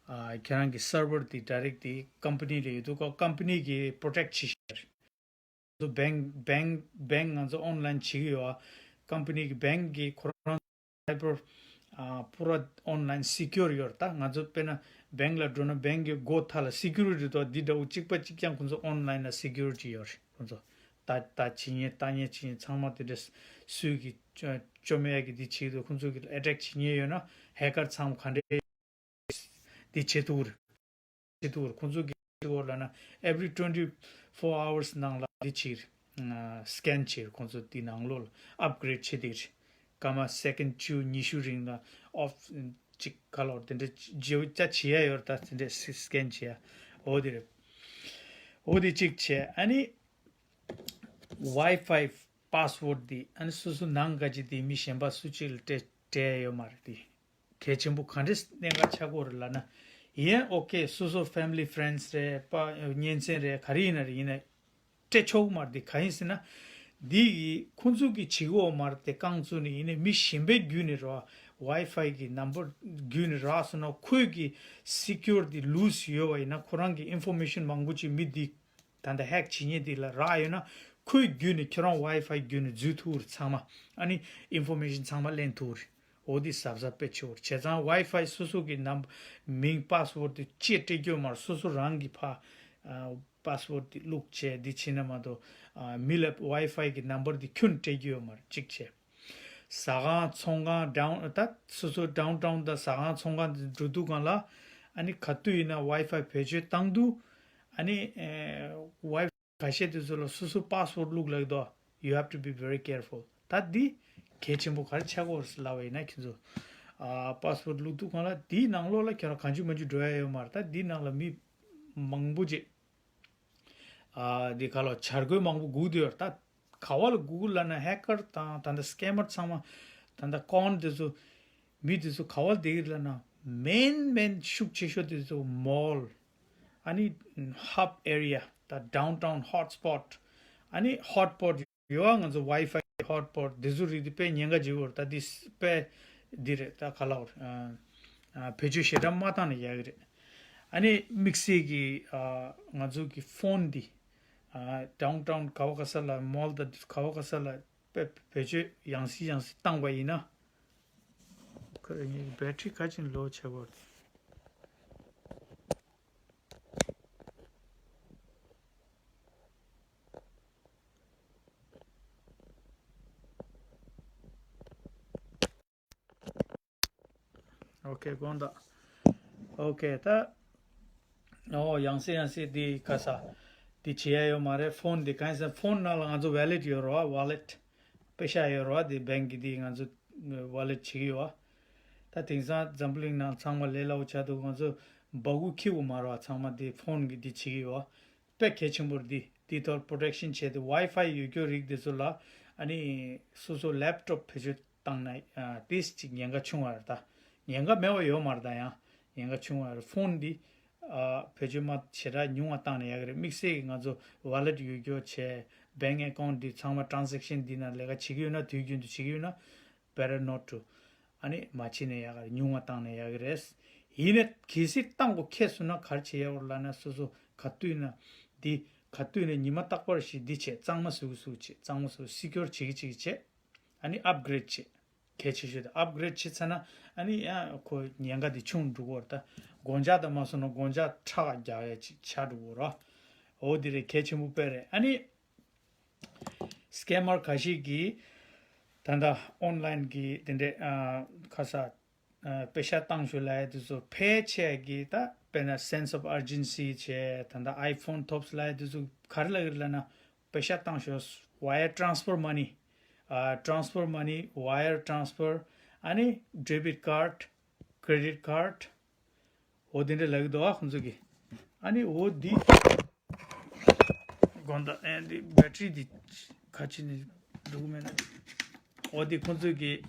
ཨ་ཁྱོད་རང་གི་server འདི་direct འདི་company ལ་ཡོད་དུས་ཀ་company གིས་protect བྱེད་ཤེས་རེད། ཚོ་bank bank bank ང་ཚོ་online བྱེད་ཀྱི་ཡོད་ཨ། company གི་bank གི་ཁོ་རང་cyber ཨ་པུ་ར་online secure ཡོད་རེད། ད་ང་ཚོ་དཔེར་ན་bank ལ་འགྲོ་ན་bank གི་སྒོ་མཐའ་ལ་security དང་འདི་འདྲ་བོ་གཅིག་པ་གཅིག་རྐྱང་ཁོང་ཚོ་online ལ་security ཡོད་རེད། ཁོང་ཚོ་ལྟ་ལྟ་བྱེད་མཁན་ལྟ་མཁན་བྱེད་མཁན་ཚང་མ་དེ་འདྲ་སུས་ཀྱི་བཅོམ་ཡས་ཀྱི་འདི་བྱེད་དུས་ཁོང་ཚོ་གི་attack བྱེད་མཁན་ཡོད་ན་hacker ཚང་མ་ག་འདྲས། འདི་བྱེད་ཐུབ་རེད། བྱེད་ཐུབ་རེད། ཁོང་ཚོ་གིས་བྱེད་དགོས་ལབ་ན་every twenty four hours ནང་ལ་འདི་བྱེད་རེད། scan བྱེད་རེད། ཁོང་ཚོ་འདི་ནང་ལོགས་ལ་upgrade བྱེད་བསྡད་རེད། སྐར་མ་second བཅུ་ཉི་ཤུ་རིང་ལ་off ཅིག་ག་ལོར་དེ་འདྲ་བརྗེ་བོ་ཅག་བྱེད་ཡ་ཡོད་རེད། ད་དེ་འདྲ་scan བྱེད་ཡ་འོ་དེ་རེད། འོ་དེ་གཅིག་བྱས། ཨ་ནི་Wi-Fi password འདི་ཨ་ནི་སོ་སོ་ནང་ག་ཅིག་འདི་མི་གཞན་པ་སུ་གཅིག་ལ་སྤྲད་སྤྲད་ཡ་ཡོད་མ་རེད། འདི་གལ་ཆེན་པོ་ག་འདྲས་གནད་འགག་ཆགས་ཀྱི་ཡོད་རེད་ལབ་ན། ཡིན་okay སོ་སོ་family friends རེད་པ། གཉེན་ཚན་རེད། ག་རེ་ཡིན་ན་རེད། ཡིན་ན་ སྤྲད་ཆོག་གི་མ་རེད། དེ་གང་ཡིན་ཟེར་ན། འདི་ཡི་ཁོང་ཚོ་གི་བྱེད་དགོས་མ་རེད། དེ་རྐང་བཙུགས་ནས་ཡིན་ནའི་མི་གཞན་པའི་བརྒྱུད་ནས་རོ། Wi-Fi གི་ནམ་བར་བརྒྱུད་ནས་རག་སོང་ན་ཁོས་གི་སི་ཀིའུར་དེ་ལུས་ཡོད་པ་ཡིན་ན། ཁོ་རང་གི་ཨིན་ཕོར་མེ་ཤན་མང་པོ་ཅིག་མི་འདི་ད་ལྟ་ཧེག་བྱེད་མཁན་འདི་ལ་རག་ཡོད་ན། ཁོའི་བརྒྱུད་ནས་ཁྱོད་རང་Wi-Fi བརྒྱུད་ནས་འཛུལ་ཐུབ་རེད་ཚང་མ། ཨ་ནི་ཨིན་ཕོར་མེ་ཤན་ཚང་མ་ལེན་ཐུབ་རེད། འོ་འདི་གཟབ་གཟབ་དཔེ་ཆེ་བོ་རེད། བྱས་ཙང་Wi-Fi སོ་སོ་གི་ནམ་མིང་པ་སི་ཝར་དེ་ཅེས་སྤྲད་རྒྱུ་མ་རེད། སོ་སོ་རང་གི་ཕ་ཨ་པ་སི་ཝར་དེ་བླུགས་བྱས་འདི་བྱེད་ན་མ་གཏོགས་ཨ་མི་ལ་Wi-Fi གི་ནམ་བར་དེ་ཁྱོན་སྤྲད་རྒྱུ་ཡོད་མ་རེད། གཅིག་བྱས། ཟ་ཁང་ཚོང་ཁང་ཌའུན་ད་སོ་སོ་ཌའུན་ཊའུན་དང་ཟ་ཁང་ཚོང་ཁང་དེ་འགྲོ་དུས་སྒང་ལ་ཨ་ནི་ག་དུས་ཡིན་ན་Wi-Fi བེད་སྤྱོད་བཏང་དུས་ཨ་ནི་ཨེ་Wi-Fi ཁ་ཤས་དེ་ཚོ་ལ་སོ་སོ་པ་སི་ཝར་བླུགས་ལབ་འདུག You have to be very careful. ད་འདི་གལ་ཆེན་པོ་ག་རེ་ཆགས་ཀྱི་ཡོད་རེད་ལབ་པ་ཡིན་ན། ཁྱེད་ཚོ་ཨ་པ་སི་ཝར་བླུགས་དུས་སྒང་ལ་འདིའི་ནང་ལོགས་ལ་ཁྱོད་རང་གང་བྱུང་མང་བྱུང་འགྲོ་ཡ་ཡོད་མ་རེད། ད་འདིའི་ནང་ལ་མི་མང་པོ་ཅིག་ཨ་འདི་ག་ལ་འཆར་འགོད་མང་པོ་སྒུག་བསྡད་ཡོད་རེད། ད་ག་བ་ལ་སྒུག་ལབ་ན་ཧེ་ཀར་དང་ད་ལྟ་སི་ཀེ་མར་ཚང་མ་ད་ལྟ་ཀོན་དེ་ཚོ་མི་དེ་ཚོ་ག་བ་ལ་བསྡད་ཀྱི་རེད་ལབ་ན། མེན་མེན་ཤུགས་ཆེ་ཤོས་དེ་ཚོ་མོལ། ཨ་ནི་ཧབ་ཨེ་རི་ཡ་ད་ཌའུན་ཊའུན་ཧོ་ཊི་སི་པོ་ཊི། ཨ་ནི་ཧོ་ཊི་སི་པོ་ཊི་ཡོད་ཨ། ང་ཚོ་ཝའི་ཕའི་ཧོ་ཊི་སི་པོ་ཊི་དེ་ཚོ་རིགས་དེ་དཔེ་ཉེན་ཁ་ཆེ་བོ་རེད། ད་དེ་དཔེ་འདི་རེད། ད་ག་ལ་བར་ཨ་ཨ་བེད་སྤྱོད་ཞེ་དྲག་མ་བཏང་ན་ཡག་གི་རེད། ཨ་ནི་དམིགས་བསལ་གྱི་ཨ་ང་ཚོ་གི་ཕོན་འདི་ཨ་ཌའུན་ཊའུན་ག་བ་ག་ས་ལ་མོལ་དང་ག་བ་ག་ས་ལ་དཔེ་བེད་སྤྱོད་ཡང་སེ་ཡང་སེ་བཏང་བ་ཡིན་ན། ཁོ་རང་གཉིས་ཀྱི་བེ་ཊི་རི་ག་ཅིག་ལོ་ཆེ་བོ་རེད། ཨོ་ཁེ་དགོངས་དག་ཨོ་ཁེ་ད། ཨོ་ཡང་སེ་ཡང་སེ་འདི་ག་ས། འདི་བྱེད་ཡ་ཡོད་མ་རེད། ཕོན་འདི་གང་ཡིན་ཟེར་ན་ཕོན་ནང་ལ་ང་ཚོ་ཝེ་ལེ་ཊི་ཡོད་རེད་བ། ཝེ་ལེ་ཊི་པེ་ཤག་ཡོད་རེད་བ། འདི་བེང་གི་འདི་ང་ཚོ་ཝེ་ལེ་ཊི་བྱེད་ཀྱི་ཡོད་བ། ད་དེང་སང་འཛམ་བུ་གླིང་ནང་ཚང་མ་ལས་སླ་བོ་ཆགས་འདུག་ང་ཚོ་སྦ་ཁུག་འཁྱེར་དགོས་མ་རེད་བ། ཚང་མ་འདི་ཕོན་གི་འདི་བྱེད་ཀྱི་ཡོད་བ། དཔེ་གལ་ཆེན་པོ་རེད། འདི་འདི་ཐོག་པོ་རོ་ཊེག་ཤན་བྱས་ཏེ་ཝའི་ཕའི་ཡོད་རྒྱུ་རིགས་འདི་ཚོ་ལ་ཨ་ནི་སོ་སོ་ལེབ་ཊོབ་བེད་སྤྱོད་བཏང་ན་ཨ་ཏིས་ཅིག་ཉེན་ཁ་ཆུང་བ་རེད། ད་ཉེན་ཁ་མེད་པ་ཡོད་མ་རེད། ད་ཡང་ཉེན་ཁ་ཆུང་བ་རེད། ཕོན་འདི་ཨ་བེད་སྤྱོད་མ་ཞེ་དྲག་ཉུང་བ་བཏང་ན་ཡག་གི་རེད། དམིགས་བསལ་གྱི་ང་ཚོ་ཝེ་ལེ་ཊི་ཡོད་རྒྱུ་བྱས། བེང་ཨེ་ཀའུན་ཊི་འདི་ཚང་མ་ཊེ་རན་སེག་ཤན་འདི་ན་ལས་ཀ་བྱེད་ཀྱི་ཡོད་ན། དུས་རྒྱུན་དུ་བྱེད་ཀྱི་ཡོད་ན། Better not to. ཨ་ནི་མ་བྱེད་ན་ཡག་ག་རེད། ཉུང་བ་བཏང་ན་ཡག་གི་རེད། ཡིན་ནའི་གལ་སྲིད་བཏང་དགོས་ཁེལ་སོང་ན་ག་རེ་བྱེད་ཡག་རེད་ལབ་ན། སོ་སོ་ག་དུས་ན་འདི་ག་དུས་ན་ཉི་མ་རྟག་པར་ཞིག་འདི་བྱེད། གཙང་མ་བཟོ་གི་བཟོ་གི་བྱེད། གཙང་མ་བཟོ། སི་ཀིའུར་བྱེད་ཀྱི་བྱེད་ཀྱི་བྱེད། ཨ་ནི་ཨབ་གྷི་རེ་ཌི་བྱེད། གལ་ཆེ་ཤོས་དེ་ཨབ་གྷི་རེ་ཌི་བྱེད་ཚར་ན་ཨ་ནི་ཡང་ཁོ་ཉེན་ཁ་དེ་ཆུང་འགྲོ་གི་རེད། ད་སྒོ་ལྕགས་དང་མ་སོང་ན་སྒོ་ལྕགས་ཁྲག་རྒྱག་ཡ་ཅིག་ཆགས་འགྲོ་གི་རེད། འོ་འདི་རེད། གལ་ཆེན་པོ་དཔེ་རེད། ཨ་ནི་སི་ཀེ་མར་ཁ་ཤས་ཀྱིས་ད་ལྟ་ཨོན་ལའིན་གྱི་དེ་འདྲའི་ཨ་ཁ་ས་ཨ་པེ་ཤག་བཏང་ཤོག་ལབ་ཡ་དེ་ཚོ་ཕལ་ཆེར་གྱིས་ད་དཔེར་ན་སེན་སི་ཨོཕ་ཨར་ཇེན་སི་བྱས། ད་ལྟ་ཨའི་ཕོན་ཐོབ་ལབ་ཡ་དེ་ཚོ་ག་རེ་ལབ་ཀྱི་རེད་ལབ་ན། པེ་ཤག་བཏང་ཤོག་ཝ་ཡར་ཊེ་རན་སི་ཕར་མ་ནི། ཨ་ཊེ་རན་སི་ཕར་མ་ནི། ཝ་ཡར་ཊེ་རན་སི་ཕར། ཨ་ནི་ཌེ་བིཊ་ཀར་ཌི། ཀེ་རེ་ཌིཊ་ཀར་ཌི། འོ་དེ་འདྲ་ལབ་ཀྱི་འདུག་ཨ་ཁོང་ཚོ་གིས། ཨ་ནི་འོ་འདི་དགོངས་དག་ཨེ་འདི་བེ་ཊི་རི་འདི་ཁ་ཕྱེ་ནས་འགྲོ་གི་མེད་ན། འོ་འདི་ཁོང་ཚོ་གིས་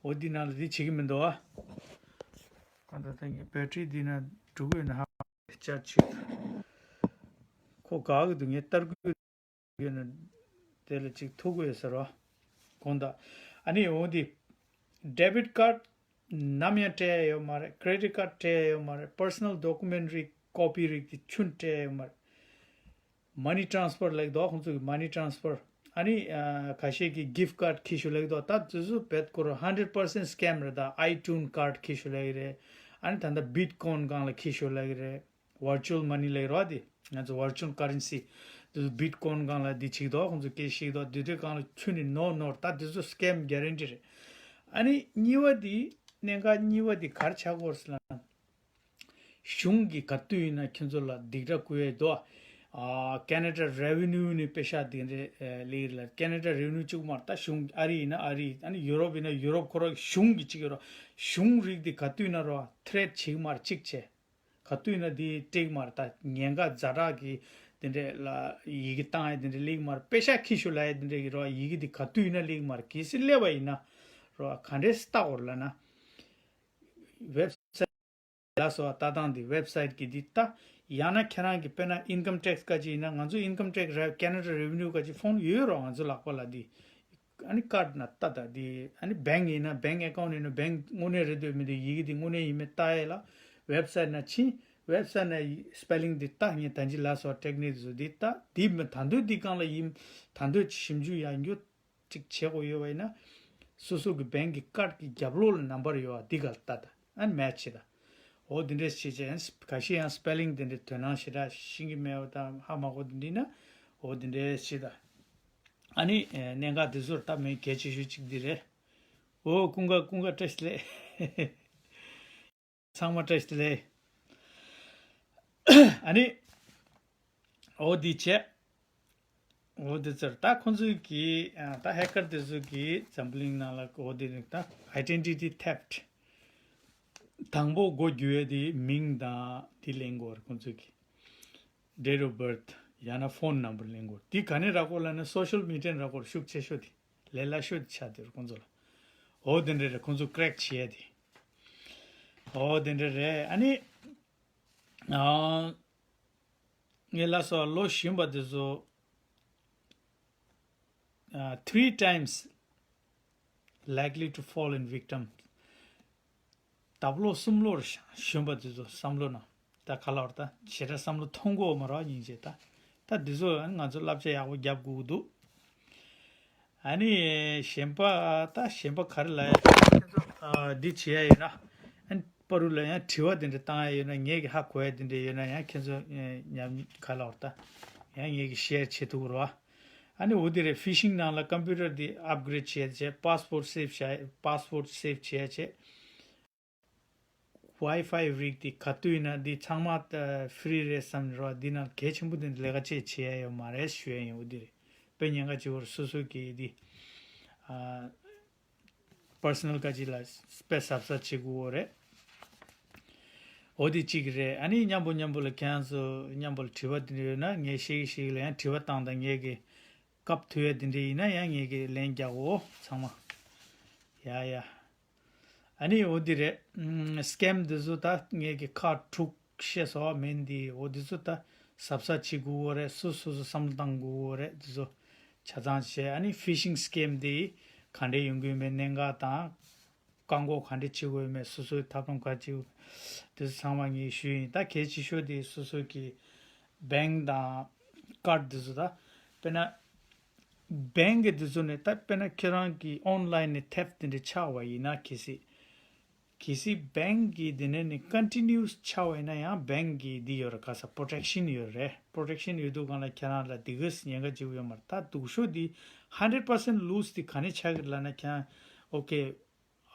འོ་འདི་ནང་ལ་འདི་བྱེད་ཀྱི་མི་འདུག་ཨ། དགོངས་དག་ཐེངས་ཀྱི་བེ་ཊི་རི་འདི་ན་འགྲོ་གི་ཡོད་ན་ཧ་ཅར་ཆེ། ཁོ་དགའ་གི་འདུག་ངས་ལྟ་དགོས། ཡོད་ན་དེ་ལ་ཅིག་ཐུག་གི་ཡོད་ཟེར་བ། དགོངས་དག་ཨ་ནི་འོ་འདི་ཌེ་བིཊ་ཀར་ཌི་ནམ་ཡང་སྤྲད་ཡ་ཡོད་མ་རེད། ཀེ་རེ་ཌིཊ་ཀར་ཌི་སྤྲད་ཡ་ཡོད་མ་རེད། པར་སོ་ནལ་ཌོ་ཀུ་མེན་ཊི་རིགས་ཀོ་པི་རིགས་དེ་ཁྱོན་སྤྲད་ཡ་ཡོད་མ་རེད། མ་ནི་ཊེ་རན་སི་ཕར་ལབ་ཀྱི་འདུག་ཁོང་ཚོ་གི་མ་ནི་ཊེ་རན་སི་ཕར། ཨ་ནི་ཨ་ཁ་ཤས་ཀྱིས་གིཕཊ་ཀར་ཌི་འཁྱེར་ཤོག་ལབ་ཀྱི་འདུག་ད་དེ་ཚོ་རྦད་ཁོ་རང་ཧན་ཌེ་རེཌ་པར་སེན་ཊི་སི་ཀེམ་རེད། ད་ཨའི་ཊུན་ཀར་ཌི་འཁྱེར་ཤོག་ལབ་ཀྱི་རེད། ཨ་ནི་ད་ལྟ་བིཊ་ཀོའིན་སྒང་ལ་འཁྱེར་ཤོག་ལབ་ཀྱི་རེད། ཝར་ཅུ་ཨལ་མ་ནི་ལབ་ཀྱི་རེད་བ། དེ་ང་ཚོ་ཝར་ཅུ་ཨལ་ཀ་རན་སི་དེ་ཚོ་བིཊ་ཀོའིན་སྒང་ལ་འདི་བྱེད་ཀྱི་འདུག་ཁོང་ཚོ་སྐད་བཤད་ཀྱི་འདུག་དེ་འདྲའི་སྒང་ལ་ཁྱོན་ནས་ནོ་ནོ་རེད། ད་དེ་ཚོ་སི་ཀེམ་གྷེ་རན་ཊི་རེད། ཨ་ནི་གཉིས་པ་དེ་གནད་འགག་གཉིས་པ་དེ་ག་རེ་ཆགས་ཀྱི་ཡོད་རེད་ཟེར་ན། གཞུང་གིས་ག་དུས་ཡིན་ན་ཁྱོད་ཚོ་ལ་སྡིགས་ར་བསྐུལ་ཡས་འདུག་ཨ་ཁེ་ན་ཌ་རེ་ཝེ་ནིའུ་ནས་པེ་ཤག་དེ་འདྲ་ལེན་ལ། ཁེ་ན་ཌ་རེ་ཝེ་ནིའུ་གཅིག་པུ་མ་རེད། ད་གཞུང་ཨ་རི་ཡིན་ན་ཨ་རི། ཨ་ནི་ཡུ་རོབ་ཡིན་ན་ཡུ་རོབ་ཁོ་རང་གཞུང་གིས་གཅིག་ཡོད་ར། གཞུང་རིགས་དེ་ག་དུས་ཡིན་ན་ར་ཐེ་རེཊ་བྱེད་ཀྱི་མ་རེད། གཅིག་བྱས། ག་དུས་ཡིན་ན་དེ་སྤྲད་ཀྱི་མ་རེད། ད་ཉེན་ཁ་ཛ་དྲག་གི་དེ་འདྲ་ལ་ཡི་གེ་བཏང་ཡས་དེ་འདྲ་སླེབས་ཀྱི་མ་རེད། པེ་ཤག་འཁྱེར་ཤོག་ལབ་ཡས་དེ་འདྲ་གི་ར་ཡི་གེ་དེ་ག་དུས་ཡིན་ན་སླེབས་ཀྱི་མ་རེད། གལ་སྲིད་སླེབས་པ་ཡིན་ན་ར་ག་འདྲས་བལྟ་དགོས་རེད་ལབ་ན། ཝེབ་སའིཊ་ ལ་སོགས་པ་ལྟ་སྟངས་འདི་ཝེབ་སའིཊ་གི་འདི་ལྟ། ཡང་ན་ཁྱེད་རང་གི་དཔེར་ན་ཨིན་ཀམ་ཊེག་སི་ག་ཅིག་ཡིན་ན། ང་ཚོ་ཨིན་ཀམ་ཊེག་སི་རེ་ཁེ་ན་ཌ་རེ་ཝེ་ནིའུ་ག་ཅིག་ཕོན་ཡོད་རོགས། ང་ཚོ་ལག་པ་ལ་འདི། ཨ་ནི་ཀར་ཌི་ནང་ལྟ་ད་འདི། ཨ་ནི་བེང་ཡིན་ན་བེང་ཨེ་ཀའུན་ཊི་ཡིན་ན། བེང་དངོས་གནས་རེད་འདོད་མི་འདུག་ཡི་གེ་འདི་དངོས་གནས་ཡིན་མིན་ལྟ་ཡས་ལ་ཝེབ་སའིཊ་ནང་ཕྱིན། ཝེབ་སའིཊ་ནང་སི་པེ་ལིང་འདི་ལྟ། ངས་ད་ཅི་ལ་སོགས་ཊེག་ནིག་བཟོ་འདི་ལྟ། འདི་མི་ད་འདོད་འདི་སྒང་ལ་ཡིན། ད་འདོད་ཞིབ་འཇུག་ཡང་རྒྱུ་ཅིག་བྱེད་དགོས་ཡོད་པ་ཡིན་ན། སོ་སོ་གི་བེང་གི་ཀར་ཌི་གི་རྒྱབ་ལོགས་ལ་ནམ་བར་ཡོད་པ་འདི་ག་ལ་ལྟ་ད། ཨ་ནི་མེ་ཆི་བྱེད་ད། འོ་འདི་འདྲས་བྱེད་བྱས། ཁ་ཤས་ཡང་སི་པེ་ལིང་འདི་འདྲས་དོ་སྣང་ཞེ་དྲག་ཤེས་ཀྱི་མེད་པ་དང་ཧ་མ་གོ་འདི་འདྲས་ན། འོ་འདི་འདྲས་བྱེད་ད། ཨ་ནི་ཨེ་གནད་འགག་འདི་ཚོར་ད་མི་གལ་ཆེ་ཤོས་གཅིག་འདི་རེད། འོ་ཀུན་དགའ། ཀུན་དགའ་བཀྲ་ཤིས་བདེ་ལེགས། ཚང་མ་བཀྲ་ཤིས་བདེ་ལེགས། ཨ་ནི། འོ་འདི་བྱས། འོ་འདི་ཚར། ད་ཁོང་ཚོས་ཀྱིས་ཨ་ད་ཧེ་ཀར་དེ་ཚོས་ཀྱིས་འཛམ་གླིང་ནང་ལ། འོ་འདི་རིགས་ད་ཨའི་ཌེན་ཊི་ཊི་ཐེབ་ཊི། དང་པོ་སྒོ་རྒྱུ་ཡས་དེ་མིང་དང་དེ་ལེན་དགོས་རེད། ཁོང་ཚོས་ཀྱིས་ཌེ་ཊི་ཨོཕ་བར་ཐི་ཡང་ན་ཕོན་ནམ་བར་ལེན་དགོས་རེད། དེ་ག་ནས་རག་གོ་ལབ་ན་སོ་ཤལ་མི་ཌི་ཡ་ནས་རག་གོ་རེད། ཤུགས་ཆེ་ཤོས་དེ། ལས་སླ་ཤོས་དེ་ཆགས་བསྡད་རེད་ཁོང་ཚོ་ལ། འོ་དེ་འདྲ་རེད། ཁོང་ཚོ་ཀེ་རེག་བྱེད་ཡས་དེ། འོ་དེ་འདྲ་རེད། ཨ་ནི། ཨ། ངས་ལ་སོགས་ལོ་གཞོན་པ་དེ་ཚོ། ཨ། three times likely to fall in victim. ལྡབ་ལོག་གསུམ་ལོར་གཞོན་པ་དེ་ཚོ་བསམ་བློ་ནང་ད་ག་ལ་བར་ད་ཞེ་དྲག་བསམ་བློ་ཐོངས་གོ་མ་རོགས་སྙིང་རྗེ་ད། ད་དེ་ཚོ་ང་ཚོ་བསླབ་བྱ་ཡག་པོ་རྒྱབ་དགོས་ཀྱི་འདུག་ཨ་ནི་གཞན་པ། ད་གཞན་པ་ག་རེ་ལབ་ཡ། ཁྱེད་ཚོ་ཨ་འདི་བྱེད་ཡ་ཡོད་ན། ཨ་ནི་པ་རུ་ལ་ཡང་དྲི་བ་དེ་འདྲ་བཏང་ཡ་ཡོད་ན། ངས་ཀྱི་ཧ་གོ་ཡ་དེ་འདྲ་ཡོད་ན། ཡང་ཁྱེད་ཚོ་ཨ་མཉམ་ག་ལ་བར་ད་ཡང་ངས་ཀྱི་ཤེར་བྱེད་ཐུབ་རོགས། ཨ་ནི་འོ་དེ་རེད། ཕི་ཤིང་ནང་ལ་ཀམ་པུ་ཊར་དེ་ཨབ་གྷི་རེཌ་བྱེད་ཡ་བྱས། པ་སི་ཝར་ཌི་སེབ་བྱ། པ་སི་ཝར་ཌི་སེབ་བྱེད་ཡ་བྱས། ཝའི་ཕའི་རིགས་དེ་ག་དུས་ཡིན་ན་འདི་ཚང་མ་ཨ་ཧྥི་རི་རེད་བསམ་རོགས། འདི་ནང་གལ་ཆེན་པོ་དེ་ལས་ཀ་ཅིག་བྱེད་ཡ་ཡོད་མ་རེད་ཞུ་ཡ་ཡིན། འོ་འདི་རེད། དཔེ་ཉེན་ཁ་ཆེ་བར་སོ་སོ་གི་འདི་ཨ་པར་སོ་ནལ་ག་ཅིག་ལ་དཔེ་གཟབ་གཟབ་བྱེད་དགོས་རེད། འོ་འདི་གཅིག་རེད། ཨ་ནི་མཉམ་པོ་མཉམ་པོ་ལ་ཁྱེད་རང་ཚོ་མཉམ་པོ་ལ་དྲི་བ་དེ་འདྲ་ཡོད་ན་ངས་ཤེས་ཀྱི་ཤེས་ཀྱི་ལ། ཡང་དྲི་བ་བཏང་དང་། ངས་ཀྱི་སྐབས་ཐུབ་ཡ་དེ་འདྲ་ཡིན་ན་ཡང་ངས་ཀྱི་ལན་རྒྱག་འོ་ཚང་མ། ཡ་ཡ། ཨ་ནི་འོ་འདི་རེད། ཨམ། སི་ཀེམ་འདི་ཚོ་ད་ངས་ཀྱི་ཁག་དྲུག་བཤད་སོང་བ་མིན་འདི། འོ་འདི་ཚོ་ད་གཟབ་གཟབ་བྱེད་དགོས་རེད། སོ་སོ་སོ་བསམ་བློ་བཏང་དགོས་རེད། འདི་ཚོ་ཆ་ཚང་བྱས། ཨ་ནི་ཕི་ཤིང་སི་ཀེམ་འདི་ག་འདྲས་ཡོང་གི་ཡོད་མེད། གནད་འགག་དང་བཀག་འགོག་ག་འདྲས་བྱེད་དགོས་ཡོད་མེད། སོ་སོའི་ཐབས་ལམ་ག་རེ་བྱེད་དགོས། འདི་ཚོ་ཚང་མ་ངས་ཞུས་ཡིན། ད་གལ་ཆེ་ཤོས་འདི་སོ་སོ་གི་བེང་དང་ཀར་ཌི་འདི་ཚོ་ད་དཔེར་ན། བེང་གི་འདི་ཚོ་ནས་ད་དཔེར་ན་ཁྱེད་རང་གི་ཨོན་ལ་ཡིན་ནས་ཐེབ་ཊི་དེ་འདྲ་ཆགས་པ་ཡིན་ན། གལ་སྲིད་གལ་སྲིད་བེང་གི་དེ་ནས་ནི་ཀོན་ཊི་ནིའུ་སི་ཆགས་པ་ཡིན་ན་ཡང་བེང་གི་འདི་ཡོད་རེད། ག་ས་པོ་རོ་ཊེག་ཤན་ཡོད་རེད། པོ་རོ་ཊེག་ཤན་ཡོད་དུས་སྒང་ལ་ཁྱེད་རང་ལ་འདི་གས་ཉེན་ཁ་ཅིག་ཡོད་མ་རེད། ད་སྡུག་ཤོས་འདི་ཧན་ཌེ་རེཌ་པར་སེན་ཊི་ལུ་སི་འདི་ག་ནས་ཆགས་ཀྱི་ལབ་ན། ཁྱེད་རང་ཨོ་ཀེ།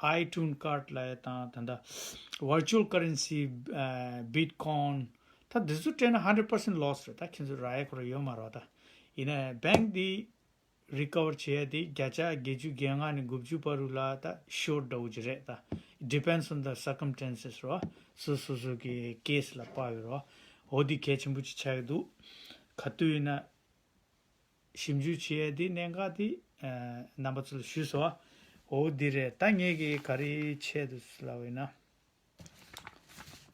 ཨའི་ཊུན་ཀར་ཌི་ལབ་ཡ་དང་། ད་ལྟ་ཝར་ཅུ་ཨལ་ཀ་རེན་སི། ཨ། བིཊ་ཀོན། ད་འདི་ཚོ་སྤྲད་ན་ཧན་ཌེ་རེཌ་པར་སེན་ཊི་ལོ་སི་རེད། ད་ཁྱེད་ཚོ་རག་ཡ་ཁོ་རང་ཡོད་མ་རེད་པ། ད་ཡིན་ན་བེང་འདི་རི་ཀ་བར་བྱེད་ཡ་དེ་བརྒྱ་ཆ་བརྒྱད་ཅུ་གྱ་ལྔ་ནས་དགུ་བཅུ་བར་དུ་ལ་ད་ཤོར་འདྲ་བོ་ཅིག་རེད། ད་it depends on the circumstances རོ། སོ་སོ་སོ་གི་ཀེ་སི་ལ་དཔག་ཡོད་རོ། འོ་འདི་གལ་ཆེན་པོ་ཅིག་ཆགས་ཀྱི་འདུག་ག་དུས་ཡིན་ན། ཞིབ་འཇུག་བྱེད་ཡས་དེ་གནད་འགག་དེ། ཨ། རྣམ་པ་ཚོ་ལ་ཞུས་སོང་བ། འོ་འདི་རེད། ད་ངས་ཀྱིས་ག་རེ་བྱས་འདུག་ལབ་པ་ཡིན་ན།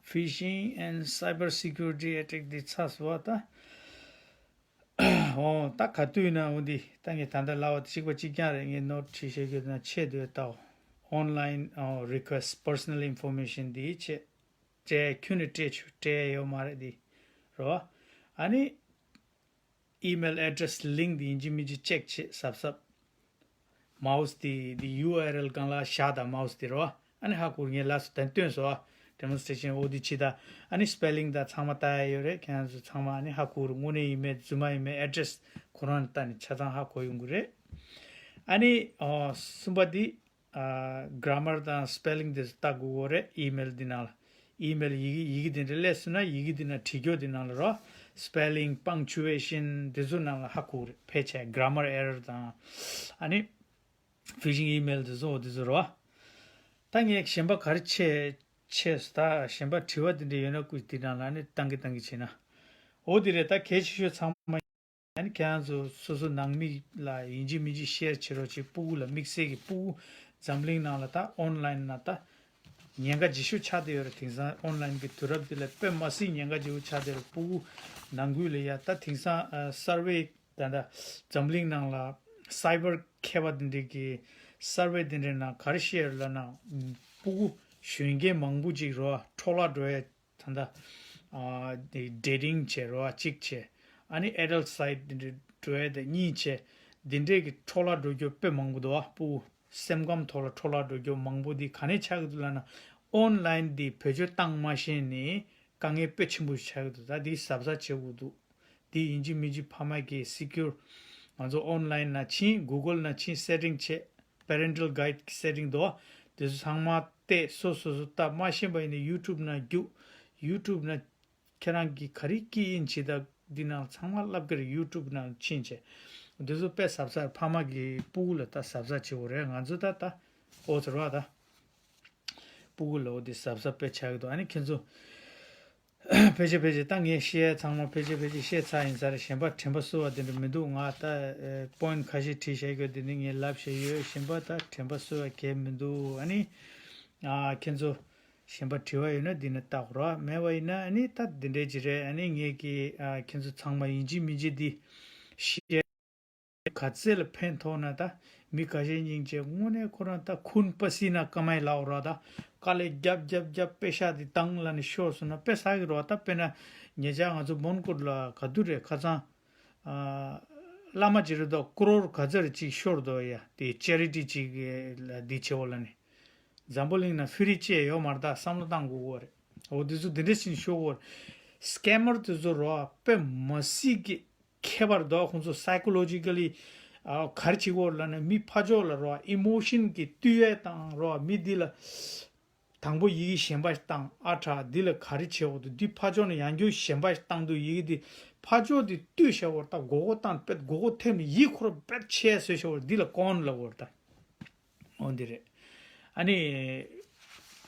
Phishing and cyber security attack འདི་ཚར་སོང་བ་ད། འོ་ད་ག་དུས་ཡིན་ན་འོ་འདི་ད་ངས་ད་ལྟ་ལབ་པ་དེ་གཅིག་པ་གཅིག་རྐྱང་རེད། ངས་ནོ་ཊི་བྲིས་བཞག་གི་ཡོད་ན་ཆེད་དུ་ལྟའོ། Online request personal information འདི་ཆེད་སྤྲད། ཁྱོན་ནས་སྤྲད་ཆོག་སྤྲད་ཡོད་མ་རེད་འདི་རོ། ཨ་ནི། ཨི་མེལ་ཨེ་ཌི་རེ་སི་ལིང་འདི་ཡིན་གཅིག་མིན་གཅིག་ཅེག་བྱེད་གཟབ་གཟབ། མའོ་སི་དེ་འདི་ཡུ་ཨར་ཨེལ་སྒང་ལ་བཞག་དང་། མའོ་སི་དེ་རོ། ཨ་ནི་ཧ་གོ་རེད། ངས་ལ་སོགས་དང་སྟོན་སོང་། ཌེ་མོན་སི་ཊེ་རེ་ཤན་འོ་འདི་བྱེད་དང་། ཨ་ནི་སི་པེ་ལིང་དང་ཚང་མ་ལྟ་ཡ་ཡོད་རེད། ཁྱེད་རང་ཚོ་ཚང་མ་ཨ་ནི་ཧ་གོ་རེད། དངོས་གནས་ཡིན་མིན་རྫུན་མ་ཡིན་མིན་ཨེ་ཌི་རེ་སི་ཁོ་རང་ལ་ལྟ་ནས་ཆ་ཚང་ཧ་གོ་ཡོང་གི་རེད། ཨ་ནི་ཨོ་གསུམ་པ་འདི། ཨ། གྷ་ར་མར་དང་སི་པེ་ལིང་དེ་ཚོ་ལྟ་དགོས་ཀྱི་རེད། ཨི་མེལ་འདི་ནང་ལ། ཨི་མེལ་ཡི་གེ་ཡི་གེ་དེ་འདྲ་སླེབས་སོང་ན་ཡི་གེ་འདི་ནང་བྲིས་རྒྱུ་དེ་ནང་ལ་རོ། སི་པེ་ལིང་པང་ཅུ་ཨེ་ཤན་དེ་ཚོ་ནང་ལ་ཧ་གོ་གི་རེད། ཕལ་ཆེར་གྷ་ར་མར་ཨེ་རར་དང་། ཨ་ནི་ཕི་ཤིང་ཨི་མེལ་དེ་ཚོ་འོ་དེ་ཚོ་རོ། ད་ངས་གཞན་པ་ག་རེ་བྱས་བྱས་སོང་། ད་གཞན་པ་དྲི་བ་དེ་འདྲ་ཡོད་ན་སྐུ་དེ་ནང་ལ་ཨ་ནི་བཏང་གི་བཏང་གི་བྱས་ན། འོ་དེ་རེད། ད་གལ་ཆེ་ཤོས་ཚང་མ། ཨ་ནི་ཁྱེད་རང་ཚོ་སོ་སོ་ནང་མི་ལ་ཡིན་གཅིག་མིན་གཅིག་ཤེར་བྱེད་རོགས་བྱེད། སྤུ་གུ་ལ་དམིགས་བསལ་གྱི་སྤུ་གུ་འཛམ་གླིང་ནང་ལ་ད་ཨོན་ལའིན་ནང་ད་ ཉེན་ཁ་ལྗིད་ཤོས་ཆགས་བསྡད་ཡོད་རེད། དེང་སང་ཨོན་ལན་གྱི་དུས་རབས་འདི་ལ་དཔེ་མ་སྲིད་ཉེན་ཁ་ལྗིད་པོ་ཆགས་བསྡད་ཡོད་རེད། སྤུ་གུ་ནང་ཁུལ་ལ་ཡ་ད་དེང་སང་ཨ་སར་ཝེ་ད་ལྟ་འཛམ་གླིང་ནང་ལ་སའི་བར་མཁས་པ་དེ་འདྲས་ཀྱི་སར་ཝེ་དེ་འདྲས་ནང་ག་རེ་བཤད་ཡོད་ལབ་ན། སྤུ་གུ་གཞོན་སྐྱེས་མང་པོ་ཅིག་རོ་འཕྲོ་བརླག་འགྲོ་ཡ། ད་ལྟ་ཨ་དེ་ཌེ་ཊིང་བྱས་རོ་གཅིག་བྱས། ཨ་ནི་ཨེ་ཌལ་ཊི་སའི་ཊི་འདི་འདྲས་འགྲོ་ཡ་དེ་གཉིས་བྱས། འདི་འདྲས་ཀྱི་འཕྲོ་བརླག་འགྲོ་རྒྱུ་དཔེ་མང་པོ་འདུག་ཨ། སྤུ་གུ་སེམས་ཁམས་ཐོག་ལ་འཕྲོ་བརླག་འགྲོ་རྒྱུ་མང་པོ་འདི་ག་ནས་ཆགས་ཀྱི་འདུག་ལབ་ན། ཨོན་ལན་འདི་བེད་སྤྱོད་བཏང་མ་ཤེས་ནས་དཀའ་ངལ་དཔེ་ཆེན་པོ་ཞིག་ཆགས་ཀྱི་འདུག་ད་འདི་གཟབ་གཟབ་བྱེད་དགོས་འདུག་འདི་ཡིན་གཅིག་མིན་གཅིག་ཕ་མ་གིས་སི་ཀིའུར་ང་ཚོ་ཨོན་ལན་ནང་ཕྱིན། གུ་གལ་ནང་ཕྱིན། སེ་ཊིང་བྱས། པེ་རེན་ཊལ་གྷའིཌ་གི་སེ་ཊིང་འདུག་དེ་ཚོ་ཚང་མ་བལྟས། སོ་སོ་སོ་ལྟ། མ་ཤེས་པ་ཡིན་ན་ཡུ་ཊུབ་ནང་རྒྱུགས། ཡུ་ཊུབ་ནང་ཁྱེད་རང་གིས་ག་རེ་ཀི་ཨིན་བྱེད་ད་འདི་ནང་ཚང་མ་ལབ་ཀྱི་རེད། ཡུ་ཊུབ་ནང་ཕྱིན་བྱས། དེ་ཚོ་དཔེ་གཟབ་གཟབ། ཕ་མ་གིས་སྤུ་གུ་ལ་ད་གཟབ་གཟབ་བྱེད་དགོས་རེད། ང་ཚོ་ད་ད་ཨོ་ཚོ་རོགས་ད། སྤུ་གུ་ལ་འོ་དེ་གཟབ་གཟབ་དཔེ་ཆགས་ཀྱི་འདུག་ཨ་ནི་ཁྱེད་ཚོ་ཕལ་ཆེར་ཕལ་ཆེར་ད་ངས་བཤད་ཚང་མ་ཕལ་ཆེར་ཕལ་ཆེར་བཤད་ཚར་ཡིན་ས་རེད། གཞན་པ་དྲན་པ་གསོ་བ་དེ་འདྲ་མི་འདུག་ང་ད་པོ་ཡིན་ཊི་ཁ་ཤས་བྲིས་བཞག་ཡོད། དེ་ནི་ངས་ལབ་བཞག་ཡོད། གཞན་པ་ད་དྲན་པ་གསོ་བ་གལ་མི་འདུག་ཨ་ནི་ཨ་ཁྱེད་ཚོ་གཞན་པ་དྲི་བ་ཡོད་ན་འདི་ནས་བལྟ་དགོས་ར། མེད་པ་ཡིན་ན་ཨ་ནི་ད་འདི་འདྲའི་ཅིག་རེད། ཨ་ནི་ངས་ཀྱི་ཨ་ཁྱེད་ཚོ་ཚང་མ་ཡིན་གཅིག་མིན་གཅིག་འདི་བཤད། ག་ཚད་ལ་ཕན་ཐོགས་ན། ད་མི་ཁ་ཤས་སྙིང་རྗེ། དངོས་གནས་ཁོ་རང་ད་ཁུན་པ་སི་ན་ཀ་མའི་ལའོ་ར། ད་དཀའ་ལས་རྒྱབ་རྒྱབ་རྒྱབ་པེ་ཤག་དེ་དང་ལ་ནི་ཤོར་སོང་ན་དཔེ་ཟ་གི་རོ། ད་དཔེར་ན་ཉེ་ཆར་ང་ཚོ་མོན་གྷོ་ལ་ག་དུས་རེད། ཁ་སང་ཨ་བླ་མ་ཅིག་རེད་དོ། ཀོ་རོར་ག་ཚོད་རེད་ཅིག་ཤོར་དོ་ཡ། དེ་ཅེ་རི་ཊི་ཅིག་ལ་འདི་བྱེད་འོ་ལ་ནི། འཛམ་བུ་གླིང་ན་ཕི་རི་ཅེས་ཡོད་མ་རེད། ད་བསམ་བློ་བཏང་དགོས་གོ་རེད། འོ་དེ་ཚོ་དེ་འདྲ་ཞིག་ཤོར་གོ་རེད། སི་ཀེ་མར་དེ་ཚོ་རོ་དཔེ་མ་སྲིད་ཀྱི་ཁྱད་པར་འདུག་ཁོང་ཚོ་སའི་ཀོ་ལོ་ཇི་ཀ་ལི་ཨ་ག་རེ་བྱེད་ཀྱི་ཡོད་ལབ་ན། མི་ཕར་ཕྱོགས་ལ་རོ་ཨི་མོ་ཤན་གྱི་བཏུལ་ཡས་དང་རོ། མི་འདི་ལ་དང་པོ་ཡི་གེ་གཞན་པ་ཞིག་བཏང་། ཨ་ཁྲ་འདི་ལ་ག་རེ་བྱེད་འོ་དུ། འདི་ཕར་ཕྱོགས་ནས་ཡང་བསྐྱར་གཞན་པ་ཞིག་བཏང་དུས་ཡི་གེ་འདི་ཕར་ཕྱོགས་འདི་བཏུལ་བྱས་འོ། ད་མགོ་སྐོར་བཏང་། དཔེ་མགོ་སྐོར་ཐེབས་ནས་ཡིད་ཁོ་ར་དཔེ་ཆེ་བཟོས་བྱས་འོ། འདི་ལ་ཀོན་ལབ་འོ་ད། འོ་འདི་རེད། ཨ་ནི།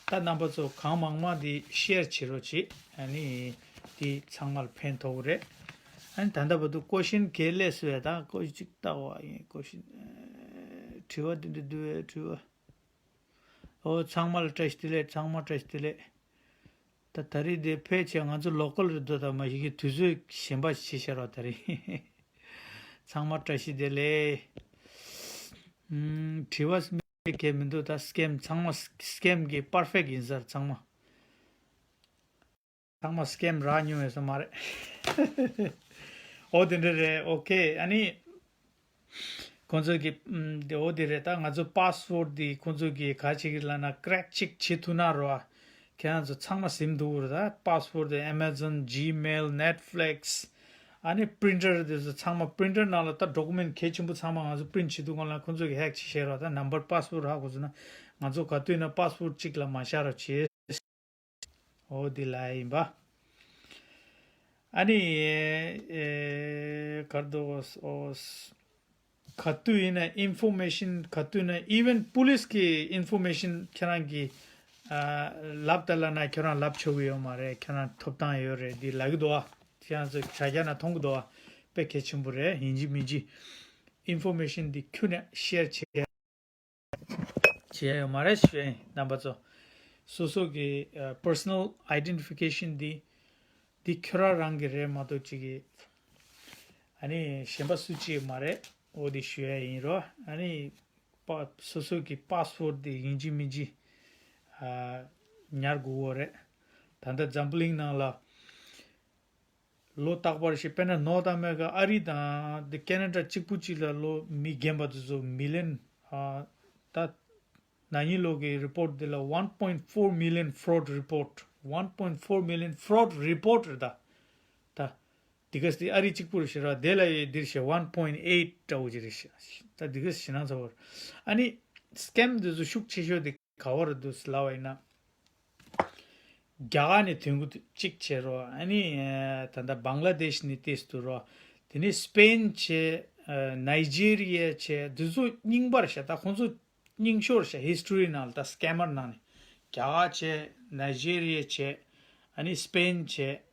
ད་རྣམ་པ་ཚོ་གང་མང་མང་འདི་ཤེར་བྱེད་རོགས་བྱེད། ཨ་ནི། འདི་ཚང་མ་ལ་ཕན་ཐོགས་རེད། ཨ་ནི་ད་ལྟ་བར་དུ་ཀོ་ཤིན་ག་རེ་སླེབས་སོང་ཡ། ད་ཀོ་ཤིན་ཅིག་བལྟ་བ་ཡིན། ཀོ་ཤིན། དྲི་བ་འདི་འདྲ་འདུག་བས་དྲི་བ། ཨོ་ཚང་མ་ལ་བཀྲ་ཤིས་བདེ་ལེགས། ཚང་མ་བཀྲ་ཤིས་བདེ་ལེགས། ད་ད་རེས་འདི་ཕལ་ཆེར་ང་ཚོ་ལོ་ཀལ་རེད་འདུག་ད་མ་གཞི་གི་དུས་ཚོད་གཞན་པ་ཞིག་བྱས་ཤག་རོགས་ད་རེས། ཚང་མ་བཀྲ་ཤིས་བདེ་ལེགས། ཨུམ། དྲི་བ་སྨྲས་གལ་མི་འདུག་ད་སི་ཀེམ་ཚང་མ་སི་ཀེམ་གྱི་པར་ཕེག་ཡིན་ས་རེད་ཚང་མ། ཚང་མ་སི་ཀེམ་རག་མྱོང་ཡོད་ས་མ་རེད། ཨོ་དེ་འདྲ་རེད། ཨོ་ཁེ། ཨ་ནི། ཁོང་ཚོ་གི་ཨུམ། དེ་ཨོ་དེ་རེད། ད་ང་ཚོ་པ་སི་ཝར་དེ་ཁོང་ཚོ་གི་ག་ཅིག་ལབ་ན་ཀྲེག་ཅིག་བྱེད་ཐུབ་ན་རོ། ཁྱེད་རང་ཚོ་ཚང་མ་ཟིན་འདུག་རེད། ད་པ་སི་ཝར་དེ་ཨེ་མ་ཛོན། ཇི་མེལ། ནེཊ་ཕི་ལིག་སི། ཨ་ནི་པི་རིན་ཊར་དེ་ཚོ་ཚང་མ། པི་རིན་ཊར་ནང་ལ་ད་ཌོ་ཀུ་མེན་ཊི་གལ་ཆེན་པོ་ཚང་མ་ང་ཚོ་པི་རིན་ཊི་བྱེད་དུས་སྒང་ལ་ཁོང་ཚོ་གིས་ཧེག་བྱེད་ཤེས་རོགས། ད་ནམ་བར་པ་སི་ཝར་ཧ་གོ་སོང་ན་ང་ཚོ་ག་དུས་ན་པ་སི་ཝར་གཅིག་ལ་མ་བཞག་རོགས་བྱེད། འོ་འདི་ལ་ཡིན་པ། ཨ་ནི་ཨེ་གར་དོ་ཨོ་ག་དུས་ཡིན་ན་ཨིན་ཕོར་མེ་ཤན། ག་དུས་ན་ཨི་ཝན་པུ་ལིས་ཀྱི་ཨིན་ཕོར་མེ་ཤན་ཁྱེད་རང་གིས་ཨ་ལབ་ད་ལབ་ན་ཁྱེད་རང་ལབ་ཆོག་གི་ཡོད་མ་རེད། ཁྱེད་རང་ཐོབ་ཐང་ཡོད་རེད། འདི་ལབ་ཀྱི་འདུག་ཨ། ཁྱེད་རང་ཚོ་དྲ་རྒྱ་ན་མཐོང་གི་འདུག་ཨ། དཔེ་གལ་ཆེན་པོ་རེད། ཡིན་གཅིག་མིན་གཅིག་ཨིན་ཕོར་མེ་ཤན་འདི་ཁྱོན་ནས་ཤེར་བྱེད། བྱས་ཡོད་མ་རེད་ཞུ་ཡ་ཡིན། རྣམ་པ་ཚོ། སོ་སོ་གི་ཨ་པར་སོ་ནལ་ཨའི་ཌེན་ཊི་ཕི་ཀེ་ཤན་འདི་འདི་ཁྱོད་རང་རང་གི་རེད་མ་གཏོགས་ཅིག་གི་ཨ་ནི་གཞན་པ་སུ་གཅིག་མ་རེད། འོ་དེ་ཞུ་ཡ་ཡིན་རོ། ཨ་ནི་པ་སོ་སོ་གི་པ་སི་ཝར་དེ་ཡིན་གཅིག་མིན་གཅིག་ཨ་ཉར་དགོས་འོ་རེད། ད་ལྟ་འཛམ་བུ་གླིང་ནང་ལ། ལོ་རྟག་པར་ཞིག་དཔེར་ན་ནོར་ཐ་མེ་ཀ་ཨ་རི་དང་དེ་ཁེ་ན་ཌ་གཅིག་པུ་གཅིག་ལ་ལོ་མི་རྒན་པ་དེ་ཚོ་མི་ལི་ཡོན། ཨ་ད་ན་ནིང་ལོ་གི་རི་པོར་ཊི་དེ་ལ་one point four million fraud report. One point four million fraud report རེད་ད། ད་དེ་ག་སི་ཨ་རི་གཅིག་པུ་རེད་ཤག་ར། དེ་ལ་ཡི་འདིར་ཤག་one point eight འདྲ་བོ་ཅིག་རེད་ཤག་ད་དེ་ག་སི་ཞེ་ན་ཚ་བོར། ཨ་ནི་སི་ཀེམ་དེ་ཚོ་ཤུགས་ཆེ་ཤོས་དེ་ག་བར་འདུག་ལབ་པ་ཡིན་ན། རྒྱ་གར་ནས་ཐོན་གྱི་འདུག་གཅིག་བྱས་རོ། ཨ་ནི་ད་ལྟ་བང་ལ་དེཤ་ནས་ཏོག་ཙམ་འདུག་རོ། དེ་ནས་སི་པེན་བྱས། ནའི་ཇི་རི་ཡ་བྱས། འདི་ཚོ་རྙིང་པ་རེད་ཤག་ད་ཁོང་ཚོ་རྙིང་ཤོས་རེད་ཤག་ཧི་སི་ཊོ་རི་ནང་ལ། ད་སི་ཀེ་མར་ནང་ནས་རྒྱ་གར་བྱས། ནའི་ཇི་རི་ཡ་བྱས། ཨ་ནི་སི་པེན་བྱས།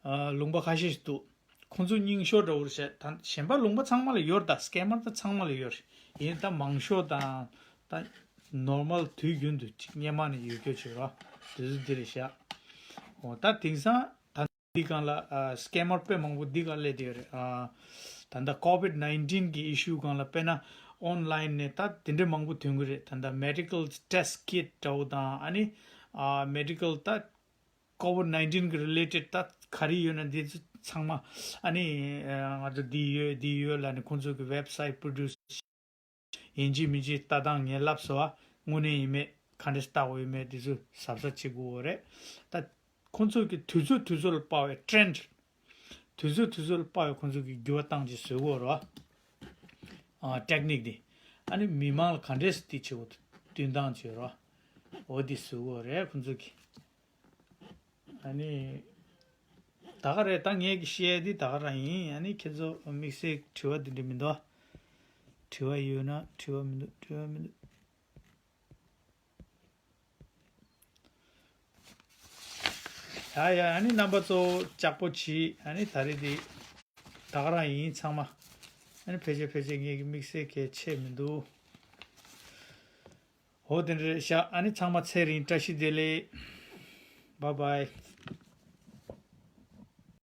ཨ་ལུང་པ་ཁ་ཤས་ཤིག་འདུག་ཁོང་ཚོ་རྙིང་ཤོས་འདྲ་བོ་རེད་ཤག་ད་གཞན་པ་ལུང་པ་ཚང་མ་ལ་ཡོད་རེད། ད་སི་ཀེ་མར་ད་ཚང་མ་ལ་ཡོད་རེད། ཡིན་ད་མང་ཤོས་དང་ད་ ནོར་མལ་དུས་རྒྱུན་དུ་ཅིག་སྔོན་མ་ནས་ཡོད་རྒྱུ་བྱོས་རོགས། དུས་ཚོད་འདི་རེད་ཤག་འོ་ད་དེང་སང་ད་འདི་སྒང་ལ་ཨ་སྐེམ་མར་དཔེ་མང་པོ་འདི་སྒང་སླེབས་བསྡད་ཡོད་རེད། ཨ་ད་ལྟ་ཀོ་ཝིད་ནའིན་ཊིན་གི་ཨི་ཤུ་སྒང་ལ་དཔེར་ན་ཨོན་ལའིན་ནས་ད་དེ་འདྲ་མང་པོ་ཐོན་གི་རེད། ད་ལྟ་མེ་ཌི་ཀལ་ཊེ་སི་ཊི་ཀིཊ་འདྲ་བོ་དང་ཨ་ནི་ཨ་མེ་ཌི་ཀལ་ད་ཀོ་ཝིད་ནའིན་ཊིན་གི་རི་ལེ་ཊེཌ་ད་ག་རེ་ཡོད་ན་འདི་ཚོ་ཚང་མ་ཨ་ནི་ཨ་ང་ཚོ་འདི་ཡོད་འདི་ཡོད་ལབ་ནས་ཁོང་ཚོ་གི་ཝེབ་སའིཊ་པྲོ་ཌུ་སི་ཡིན་གཅིག་མིན་གཅིག་ལྟ་སྟངས་ངས་ལབ་སོང་བ། དངོས་གནས་ཡིན་མེད་ག་འདྲས་ལྟ་དགོས་ཡོད་མེད་དེ་ཚོ་གཟབ་གཟབ་བྱེད་དགོས་རེད། ད་ཁོང་ཚོ་གི་དུས་ཚོད་དུས་ཚོད་ལ་དཔག་པའི་ཊེན་ཌི། དུས་ཚོད་དུས་ཚོད་ལ་དཔག་པའི་ཁོང་ཚོ་གི་འགྱུར་བ་བཏང་ཅིག་བཟོ་དགོས་རེད་བ། ཨ་ཊེག་ནིག་འདི། ཨ་ནི་མི་མང་ལ་ག་འདྲས་སེ་འདི་བྱེད་དགོས་བསྟུན་སྟངས་བྱེད་རོགས། འོ་འདི་བཟོ་དགོས་རེད་ཁོང་ཚོ་གི། ཨ་ནི། ད་ག་རེད། ད་ངས་ཀྱི་བཤད་འདི་ད་ག་རང་ཡིན། ཨ་ནི་ཁྱེད་ཚོ་དམིགས་བསལ་དྲི་བ་འདི་འདྲ་མི་འདུག་དྲི་བ་ཡོད་ན། དྲི་བ་མི་འདུག་དྲི་བ་མི་འདུག་ཡ་ཡ། ཨ་ནི་རྣམ་པ་ཚོ་ལྕགས་པོ་བྱེད། ཨ་ནི་ད་རེས་འདི་ད་ག་རང་ཡིན་ཚང་མ། ཨ་ནི་ཕལ་ཆེར་ཕལ་ཆེར་ངས་ཀྱི་དམིགས་བསལ་གལ་ཆེ་མི་འདུག་འོ་དེ་འདྲ་ཤག་ཨ་ནི་ཚང་མ་ཚེ་རིང་བཀྲ་ཤིས་བདེ་ལེགས། བཱའི་བཱའི།